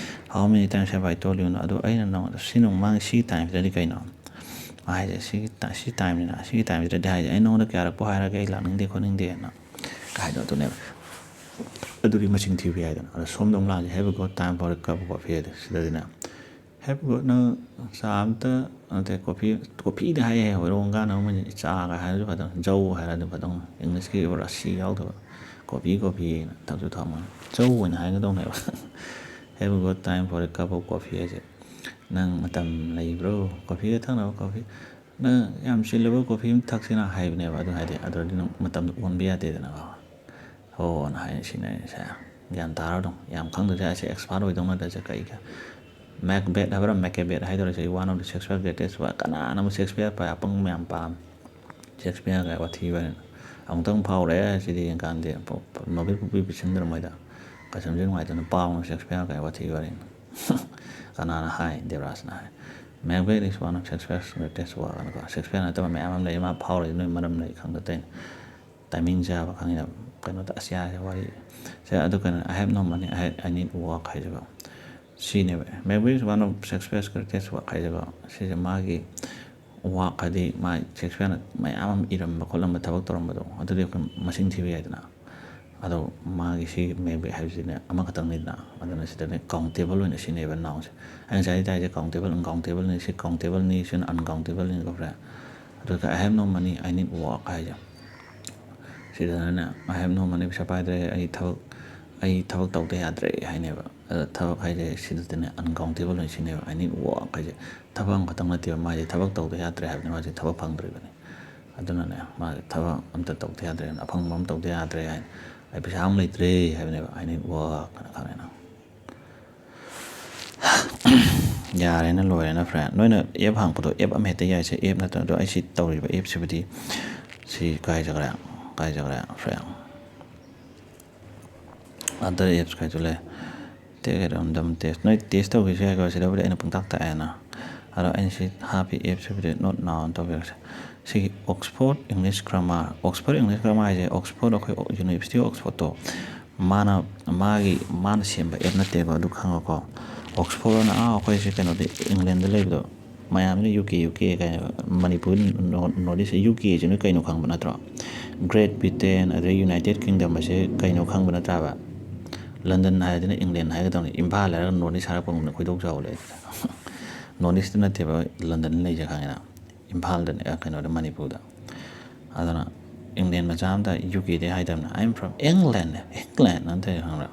"How many times have I told you no?" ꯑꯗꯣ ꯑꯩꯅ ꯅꯉꯣꯟꯗ, ꯁꯤ ꯅꯨꯡ-, ꯃꯥꯒꯤ ꯁꯤꯒꯤ time ꯁꯤꯗꯗꯤ ꯀꯩꯅꯣ? ꯃꯥ ꯍꯥꯏꯁꯦ ꯁꯤꯒꯤ ꯇ-, ꯁꯤ time ꯅꯤꯅ, ꯁꯤꯒꯤ time ꯁꯤꯗꯗꯤ ꯍꯥꯏꯁꯦ, "ꯑꯩ ꯅꯉꯣꯟꯗ ꯀꯌꯥꯔꯛꯄꯨ ꯍꯥꯏꯔꯒꯦ ꯑꯩ ꯂꯥꯛꯅꯤꯡꯗꯦ ꯈꯣꯠꯅꯤꯡꯗꯦꯅ?" ꯀꯥꯏꯗꯣ ꯑꯗꯨꯅꯦꯕ꯫ ꯑꯗꯨꯗꯤ ꯃꯁꯤꯡ ꯊꯤꯕ ꯌꯥꯏꯗꯅ꯫ ꯑꯗꯣ ꯁꯣꯝꯗ ꯑꯃꯨꯛ ꯂꯥꯛꯑꯁꯤ, "Have a good time for a cup of coffee" ꯍꯥꯏꯗꯣ ꯁꯤꯗꯗꯤꯅꯦ, "Have a good", ꯅꯪ ꯆꯥ ꯑꯝꯇ, ꯅꯠꯇꯦ, ꯀꯣꯐꯤ, ꯀꯣꯐꯤꯗ ꯍꯥꯏꯌꯦ, ꯍꯣꯏꯔꯣꯡ ꯀꯥꯟꯅꯕ ꯑꯃꯅꯤ, ꯆꯥꯒ ꯍꯥꯏꯔꯁꯨ ꯐꯗꯧꯅꯤ, ꯖꯧ ꯍꯥꯏꯔꯗꯤ ꯐꯗꯧꯅꯤ, ꯏꯪꯂꯤꯁꯀꯤ ꯔꯥꯁꯤ ꯌꯥꯎꯗꯕ, ꯀꯣꯐꯤ, ꯀꯣꯐꯤꯅ ꯊꯛꯁꯨ ꯊꯛꯑꯝꯃꯣꯏ, ꯖꯧ ꯑꯣꯏꯅ ꯍꯥꯏꯒꯗꯧꯅꯦꯕ꯫ "Have a good time for a cup of coffee" ꯍꯥꯏꯁꯦ, "ꯅꯪ ꯃꯇꯝ ꯂꯩꯕ꯭ꯔꯣ ꯀꯣꯐꯤꯒ ꯊꯛꯅꯕ? ꯀꯣꯐꯤ, ꯅꯪ ꯌꯥꯝ ꯆꯤꯜꯂꯕ, ꯀꯣꯐꯤ ꯑꯃ ꯊꯛꯁꯤꯅ?" ꯍꯥꯏꯕꯅꯦꯕ꯫ ꯑꯗꯨ ꯍꯥꯏꯗꯤ, ꯑꯗꯨꯗꯤ ꯅꯪ ꯃꯇꯝꯗꯣ ꯑꯣꯟꯕ ꯌꯥꯗꯦꯗꯅꯀꯣ꯫ ꯍꯣꯅ ꯍꯥꯏ ꯁꯤꯅꯦ ꯁꯦ꯫ ꯒ꯭ꯌꯥꯟ ꯇꯥꯔꯣ ꯑꯗꯨꯝ꯫ ꯌꯥꯝ ꯈꯪꯗ꯭ꯔꯁꯦ ꯍꯥꯏꯁꯦ, ꯑꯦꯛꯁꯄꯥꯔꯠ ꯑꯣꯏꯗꯧ ꯅꯠꯇ꯭ꯔꯁꯦ ꯀꯩꯒ꯫ ꯃꯦꯛꯕꯦꯠ ꯍꯥꯏꯕ꯭ꯔꯥ, ꯃꯦꯀꯦꯕꯦꯠ ꯍꯥꯏꯗꯧꯔꯁꯦ, one of the Shakespeare greatest work꯫ ꯀꯅꯥꯅ ꯑꯃꯨꯛ ꯁꯦꯛꯁꯄꯤꯌꯔ ꯄꯥꯏ? ꯑꯄꯪꯕ ꯃꯌꯥꯝ ꯄꯥꯝꯃꯤ꯫ ꯁꯦꯛꯁꯄꯤꯌꯔ ꯀꯥꯏ ꯋꯥꯊꯤ ꯋꯥꯔꯦꯝ꯫ ꯑꯃꯨꯛꯇꯪ ꯐꯥꯎꯔꯦ ꯁꯤꯗꯤ ꯌꯦꯡꯀꯥꯟꯗꯤ꯫ ꯅꯣꯕꯦꯜ ꯄꯨꯡꯄꯤ ꯄꯤꯁꯤꯟꯗ꯭ꯔꯃꯣꯏꯗ꯫ ꯀꯩꯁꯨꯝꯁꯦ ꯅꯨꯡꯉꯥꯏꯇꯅ ꯄꯥꯎꯅ ꯁꯦꯛꯁꯄꯤꯌꯔ ꯀꯥꯏ ꯋꯥꯊꯤ ꯋꯥꯔꯦꯝ꯫ ꯀꯅꯥꯅ ꯍꯥꯏ? ꯗꯦꯕꯔꯥꯖꯅ ꯍꯥꯏ꯫ "Macbeth is one of Shakespeare's greatest work" ꯍꯥꯏꯅꯀꯣ꯫ ꯁꯦꯛꯁꯄꯤꯌꯔ ꯅꯠꯇꯕ ꯃꯌꯥꯝ ꯑꯃ ꯂꯩ, ꯃꯥ ꯐꯥꯎꯔꯤꯗꯨ ꯅꯣꯏ ꯃꯔꯝ ꯂꯩ ꯈꯪꯗ ꯇꯧꯔꯤꯅꯤ꯫ ꯇꯥꯏꯃꯤꯡ ꯆꯥꯕ ꯈꯪꯉꯤꯗ, ꯀꯩꯅꯣꯗ ꯑꯁꯤꯌꯥꯁꯦ ꯋꯥꯔꯤ꯫ ꯁꯦ, ꯑꯗꯨ ꯀꯩꯅꯣ, "I have no money, I, I need work" ꯍꯥꯏꯁꯤꯀꯣ꯫ ꯁꯤꯅꯦꯕ꯫ "Macbeth is one of Shakespeare's greatest work" ꯍꯥꯏꯁꯤꯀꯣ꯫ ꯁꯤꯁꯦ ꯃꯥꯒꯤ ꯋꯥꯛ ꯍꯥꯏꯗꯤ ꯃꯥ ꯁꯦꯛꯁꯄꯤꯌꯔꯅ ꯃꯌꯥꯝ ꯑꯃ ꯏꯔꯝꯕ ꯈꯣꯠꯂꯝꯕ ꯊꯕꯛ ꯇꯧꯔꯝꯕꯗꯣ ꯑꯗꯨꯗꯤ ꯑꯩꯈꯣꯏ ꯃꯁꯤꯡ ꯊꯤꯕ ꯌꯥꯏꯗꯅ꯫ ꯑꯗꯣ ꯃꯥꯒꯤ ꯁꯤ ꯃꯦꯛꯕꯦꯠ ꯍꯥꯏꯕꯁꯤꯅꯦ ꯑꯃꯈꯛꯇꯪꯅꯤꯗꯅ꯫ ꯑꯗꯨꯅ ꯁꯤꯗꯅꯦ ꯀꯥꯎꯟꯇꯦꯕꯜ ꯑꯣꯏꯅ ꯁꯤꯖꯤꯟꯅꯩꯕ ꯅꯥꯎꯟꯁꯦ꯫ ꯑꯩ ꯉꯁꯥꯏ ꯇꯥꯏꯁꯦ ꯀꯥꯎꯟꯇꯦꯕꯜ, ꯑꯟꯀꯥꯎꯟꯇꯦꯕꯜꯅꯤ, ꯁꯤ ꯀꯥꯎꯟꯇꯦꯕꯜꯅꯤ, ꯁꯤꯅ ꯑꯟꯀꯥꯎꯟꯇꯦꯕꯜꯅꯤ ꯀꯧꯔꯦ꯫ ꯑꯗꯨꯒ "I have no money, I need work" ꯍꯥꯏꯁꯦ꯫ ꯁꯤꯗꯅꯅꯦ "I have no money", ꯄꯩꯁꯥ ꯄꯥꯏꯗ꯭ꯔꯦ, ꯑꯩ ꯊꯕꯛ, ꯑꯩ ꯊꯕꯛ ꯇꯧꯗ ꯌꯥꯗ꯭ꯔꯦ ꯍꯥꯏꯅꯦꯕ꯫ ꯑꯗ ꯊꯕꯛ ꯍꯥꯏꯁꯦ ꯁꯤꯗꯗꯤꯅꯦ ꯑꯟꯀꯥꯎꯟꯇꯦꯕꯜ ꯑꯣꯏꯅ ꯁꯤꯖꯤꯟꯅꯩꯕ꯫ "I need work" ꯍꯥꯏꯁꯦ ꯊꯕꯛ ꯑꯃꯈꯛꯇꯪ ꯅꯠꯇꯦꯕ, ꯃꯥꯁꯦ ꯊꯕꯛ ꯇꯧꯗ ꯌꯥꯗ꯭ꯔꯦ ꯍꯥꯏꯕꯅꯤ, ꯃꯥꯁꯦ ꯊꯕꯛ ꯐꯪꯗ꯭ꯔꯤꯕꯅꯤ꯫ ꯑꯗꯨꯅꯅꯦ ꯃꯥꯁꯦ ꯊꯕꯛ ꯑꯝꯇ ꯇꯧꯗ ꯌꯥꯗ꯭ꯔꯦ, ꯑꯐꯪꯕ ꯑꯃ ꯇꯧꯗ ꯌꯥꯗ꯭ꯔꯦ ꯍꯥꯏꯅ, "ꯑꯩ ꯄꯩꯁꯥ ꯑꯃ ꯂꯩꯇ꯭ꯔꯦ" ꯍꯥꯏꯕꯅꯦꯕ꯫ "I need work" ꯍꯥꯏꯅ ꯈꯪꯉꯦꯅ꯫ ꯌꯥꯔꯦꯅ, ꯂꯣꯏꯔꯦꯅ, ꯐ꯭ꯔꯦꯟ꯫ ꯅꯣꯏꯅ ꯑꯦꯞ ꯍꯥꯡꯕꯗꯣ, ꯑꯦꯞ ꯑꯃ ꯍꯦꯛꯇ ꯌꯥꯏꯁꯦ, ꯑꯦꯞ ꯅꯠꯇ꯭ꯔꯒ ꯑꯩ ꯁꯤ ꯇꯧꯔꯤꯕ ꯑꯦꯞꯁꯤꯕꯨꯗꯤ ꯁꯤ ꯀꯥꯏꯖꯈ꯭ꯔꯦ, ꯀꯥꯏꯖꯈ꯭ꯔꯦ, ꯐ꯭ꯔꯦꯟ꯫ Other apps ꯀꯥꯏꯁꯨ ꯂꯩ꯫ ꯇꯦꯛ ꯑꯦꯔꯝꯗꯝ ꯇꯦꯁ꯫ ꯅꯣꯏ ꯇꯦꯁ ꯇꯧꯒꯦꯁꯨ ꯌꯥꯏꯀꯣ, ꯁꯤꯗꯕꯨꯗꯤ ꯑꯩꯅ ꯄꯨꯡꯇꯥꯛ ꯇꯥꯛꯑꯦꯅ꯫ ꯑꯗꯣ ꯑꯩꯅ ꯁꯤ ꯍꯥꯞꯄꯤ ꯑꯦꯞꯁꯤꯕꯨꯗꯤ ꯅꯣꯠ ꯅꯥꯎ ꯑꯅ ꯇꯧꯕꯤꯔꯁꯦ꯫ ꯁꯤꯒꯤ Oxford English Grammar꯫ Oxford English Grammar ꯍꯥꯏꯁꯦ Oxford, ꯑꯩꯈꯣꯏ University of Oxfordꯇꯣ ꯃꯥꯅ, ꯃꯥꯒꯤ, ꯃꯥꯅ ꯁꯦꯝꯕ ꯑꯦꯞ ꯅꯠꯇꯦꯕ, ꯑꯗꯨ ꯈꯪꯉꯣꯀꯣ꯫ Oxfordꯅ, ꯑꯥ, ꯑꯩꯈꯣꯏꯁꯦ ꯀꯩꯅꯣꯗ, ꯏꯪꯂꯦꯟꯗ ꯂꯩꯕꯗꯣ, ꯃꯌꯥꯝꯁꯤꯅ "ꯌꯨ ꯀꯦ, ꯌꯨ ꯀꯦ" ꯀꯥꯏꯅ, Manipur, north is, "U K" ꯁꯤ ꯅꯣꯏ ꯀꯩꯅꯣ ꯈꯪꯕ ꯅꯠꯇ꯭ꯔꯣ? Great Britain ꯑꯗꯩ United Kingdom ꯑꯁꯦ ꯀꯩꯅꯣ ꯈꯪꯕ ꯅꯠꯇ꯭ꯔꯕ? London ꯍꯥꯏꯔꯗꯤꯅ England ꯍꯥꯏꯒꯗꯧꯅꯤ, ꯏꯝꯐꯥꯜ ꯍꯥꯏꯔꯒ North East ꯍꯥꯏꯔꯛꯄꯒꯨꯝꯕꯅ ꯈꯣꯏꯗꯧ ꯁꯥꯎꯍꯜꯂꯦ꯫ North East ꯅꯠꯇꯦꯕ London ꯂꯩꯁꯦ ꯈꯪꯉꯦꯅ, ꯏꯝꯐꯥꯜꯗꯅꯦ, ꯀꯩꯅꯣꯗ, ꯃꯅꯤꯄꯨꯔꯗ꯫ ꯑꯗꯨꯅ England ꯃꯆꯥ ꯑꯝꯇ UK ꯗꯩ ꯍꯥꯏꯗꯕꯅ, "I am from England, England" ꯑꯝꯇ ꯈꯪꯕ꯭ꯔꯥ?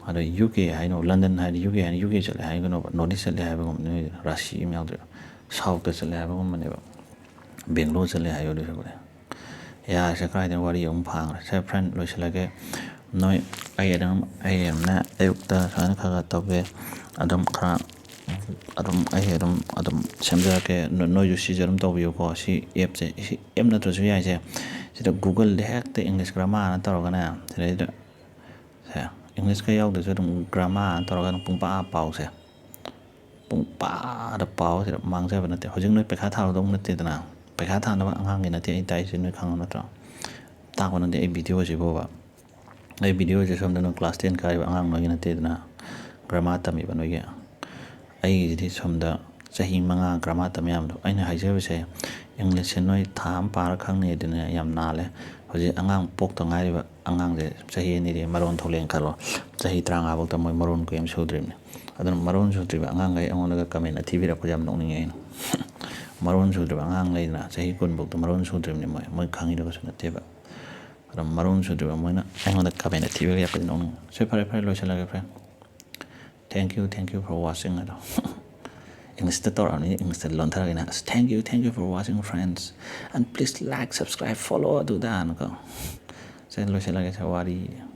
ꯑꯗꯣ UK ꯍꯥꯏꯅꯣ, London ꯍꯥꯏꯗꯤ UK ꯍꯥꯏꯅ UK ꯆꯠꯂꯦ ꯍꯥꯏꯒꯅꯣꯕ, North East ꯆꯠꯂꯦ ꯍꯥꯏꯕꯒꯨꯝꯕ ꯅꯣꯏ ꯔꯥꯁꯤ ꯑꯃ ꯌꯥꯎꯗꯣꯏꯕ, South ꯇ ꯆꯠꯂꯦ ꯍꯥꯏꯕꯒꯨꯝꯕꯅꯦꯕ, Bangalore ꯆꯠꯂꯦ ꯍꯥꯏꯌꯣ ꯑꯗꯨ ꯁꯔꯨꯛꯄꯨꯗꯤ꯫ ꯌꯥꯔꯦꯁꯦ, ꯀꯥꯏꯗꯩ ꯋꯥꯔꯤ ꯑꯃꯨꯛ ꯐꯥꯡꯈ꯭ꯔꯦ꯫ ꯁꯦ friend, ꯂꯣꯏꯁꯤꯜꯂꯒꯦ꯫ ꯅꯣꯏ, ꯑꯩ ꯑꯗꯨꯝ, ꯑꯩ ꯑꯗꯨꯝꯅꯦ ꯑꯌꯨꯛꯇ ꯁꯨꯃꯥꯏꯅ ꯈꯔ ꯈꯔ ꯇꯧꯒꯦ꯫ ꯑꯗꯨꯝ ꯈꯔ, ꯑꯗꯨꯝ ꯑꯩ ꯑꯗꯨꯝ, ꯑꯗꯨꯝ ꯁꯦꯝꯖꯔꯛꯀꯦ꯫ ꯅꯣ-, ꯅꯣꯏꯁꯨ ꯁꯤꯁꯦ ꯑꯗꯨꯝ ꯇꯧꯕꯤꯌꯨꯀꯣ꯫ ꯁꯤ app ꯁꯦ, ꯁꯤ app ꯅꯠꯇ꯭ꯔꯁꯨ ꯌꯥꯏꯁꯦ꯫ ꯁꯤꯗ Google ꯗ ꯍꯦꯛꯇ English grammar ꯅ ꯇꯧꯔꯒꯅꯦ, ꯁꯤꯗꯩꯗ ꯁꯦ, English ꯀ ꯌꯥꯎꯗ꯭ꯔꯁꯨ ꯑꯗꯨꯝ grammar ꯅ ꯇꯧꯔꯒ ꯑꯗꯨꯝ ꯄꯨꯡꯄꯥ ꯄꯥꯎꯁꯦ꯫ ꯄꯨꯡ ꯄꯥꯗ ꯄꯥꯎ, ꯁꯤꯗ ꯃꯥꯡꯖꯕ ꯅꯠꯇꯦ꯫ ꯍꯧꯖꯤꯛ ꯅꯣꯏ ꯄꯩꯈꯥ ꯊꯥꯔꯨꯗꯧ ꯅꯠꯇꯦꯗꯅ꯫ ꯄꯩꯈꯥ ꯊꯥꯅꯕ ꯑꯉꯥꯡꯒꯤ ꯅꯠꯇꯦ ꯑꯩ ꯇꯥꯛꯏꯁꯦ, ꯅꯣꯏ ꯈꯪꯉꯣ ꯅꯠꯇ꯭ꯔꯣ? ꯇꯥꯛꯄ ꯅꯠꯇꯦ ꯑꯩ video ꯁꯤꯕꯣꯕ꯫ ꯑꯩ video ꯁꯦ ꯁꯣꯝꯗ ꯅꯣꯏ class ten ꯀꯥꯔꯤꯕ ꯑꯉꯥꯡ ꯅꯣꯏꯒꯤ ꯅꯠꯇꯦꯗꯅ, grammar ꯇꯝꯃꯤꯕ ꯅꯣꯏꯒꯤ꯫ ꯑꯩꯒꯤꯁꯤꯗꯤ ꯁꯣꯝꯗ ꯆꯍꯤ ꯃꯉꯥ grammar ꯇꯝ ꯌꯥꯕꯗꯣ꯫ ꯑꯩꯅ ꯍꯥꯏꯖꯕꯁꯦ, English ꯁꯦ ꯅꯣꯏ ꯊꯥ ꯑꯃ ꯄꯥꯔ ꯈꯪꯅꯤ ꯑꯗꯨꯅ ꯌꯥꯝ ꯅꯥꯜꯂꯦ꯫ ꯍꯧꯖꯤꯛ ꯑꯉꯥꯡ ꯄꯣꯛꯇ ꯉꯥꯏꯔꯤꯕ ꯑꯉꯥꯡꯁꯦ ꯆꯍꯤ ꯑꯅꯤꯗꯤ ꯃꯔꯣꯟ ꯊꯣꯛꯂꯦꯅ ꯈꯜꯂꯣ, ꯆꯍꯤ ꯇꯔꯥꯃꯉꯥ ꯐꯥꯎꯗ ꯃꯣꯏ ꯃꯔꯣꯟ ꯀꯔꯤꯝ ꯁꯨꯗ꯭ꯔꯤꯕꯅꯤ꯫ ꯑꯗꯨꯅ ꯃꯔꯣꯟ ꯁꯨꯗ꯭ꯔꯤꯕ ꯑꯉꯥꯡꯈꯩ ꯑꯩꯉꯣꯟꯗꯒ comment ꯑꯊꯤꯕꯤꯔꯛꯄꯁꯦ ꯌꯥꯝ ꯅꯣꯛꯅꯤꯡꯉꯦ ꯑꯩꯅ꯫ ꯃꯔꯣꯟ ꯁꯨꯗ꯭ꯔꯤꯕ ꯑꯉꯥꯡ ꯂꯩꯗꯅ, ꯆꯍꯤ ꯀꯨꯟ ꯐꯥꯎꯗ ꯃꯔꯣꯟ ꯁꯨꯗ꯭ꯔꯤꯕꯅꯤ ꯃꯣꯏ, ꯃꯣꯏ ꯈꯪꯉꯤꯗꯣ ꯀꯩꯁꯨ ꯅꯠꯇꯦꯕ꯫ ꯑꯗꯨꯝ ꯃꯔꯣꯟ ꯁꯨꯗ꯭ꯔꯤꯕ ꯃꯣꯏꯅ ꯑꯩꯉꯣꯟꯗ comment ꯑꯊꯤꯕ ꯌꯥꯄꯗꯤ ꯅꯣꯛꯅꯤꯡ꯫ ꯁꯦ, ꯐꯔꯦ ꯐꯔꯦ, ꯂꯣꯏꯁꯤꯜꯂꯒꯦ friend꯫ Thank you, thank you for watching ꯑꯗꯣ꯫ English ꯇ ꯇꯧꯔꯛꯑꯕꯅꯤꯅ English ꯇ ꯂꯣꯟꯊꯔꯒꯦꯅ꯫ ꯑꯁ, "Thank you, thank you for watching friends, and please like, subscribe, follow" ꯑꯗꯨꯗꯥꯅꯀꯣ꯫ ꯁꯦ, ꯂꯣꯏꯁꯤꯜꯂꯒꯦ ꯁꯦ ꯋꯥꯔꯤ꯫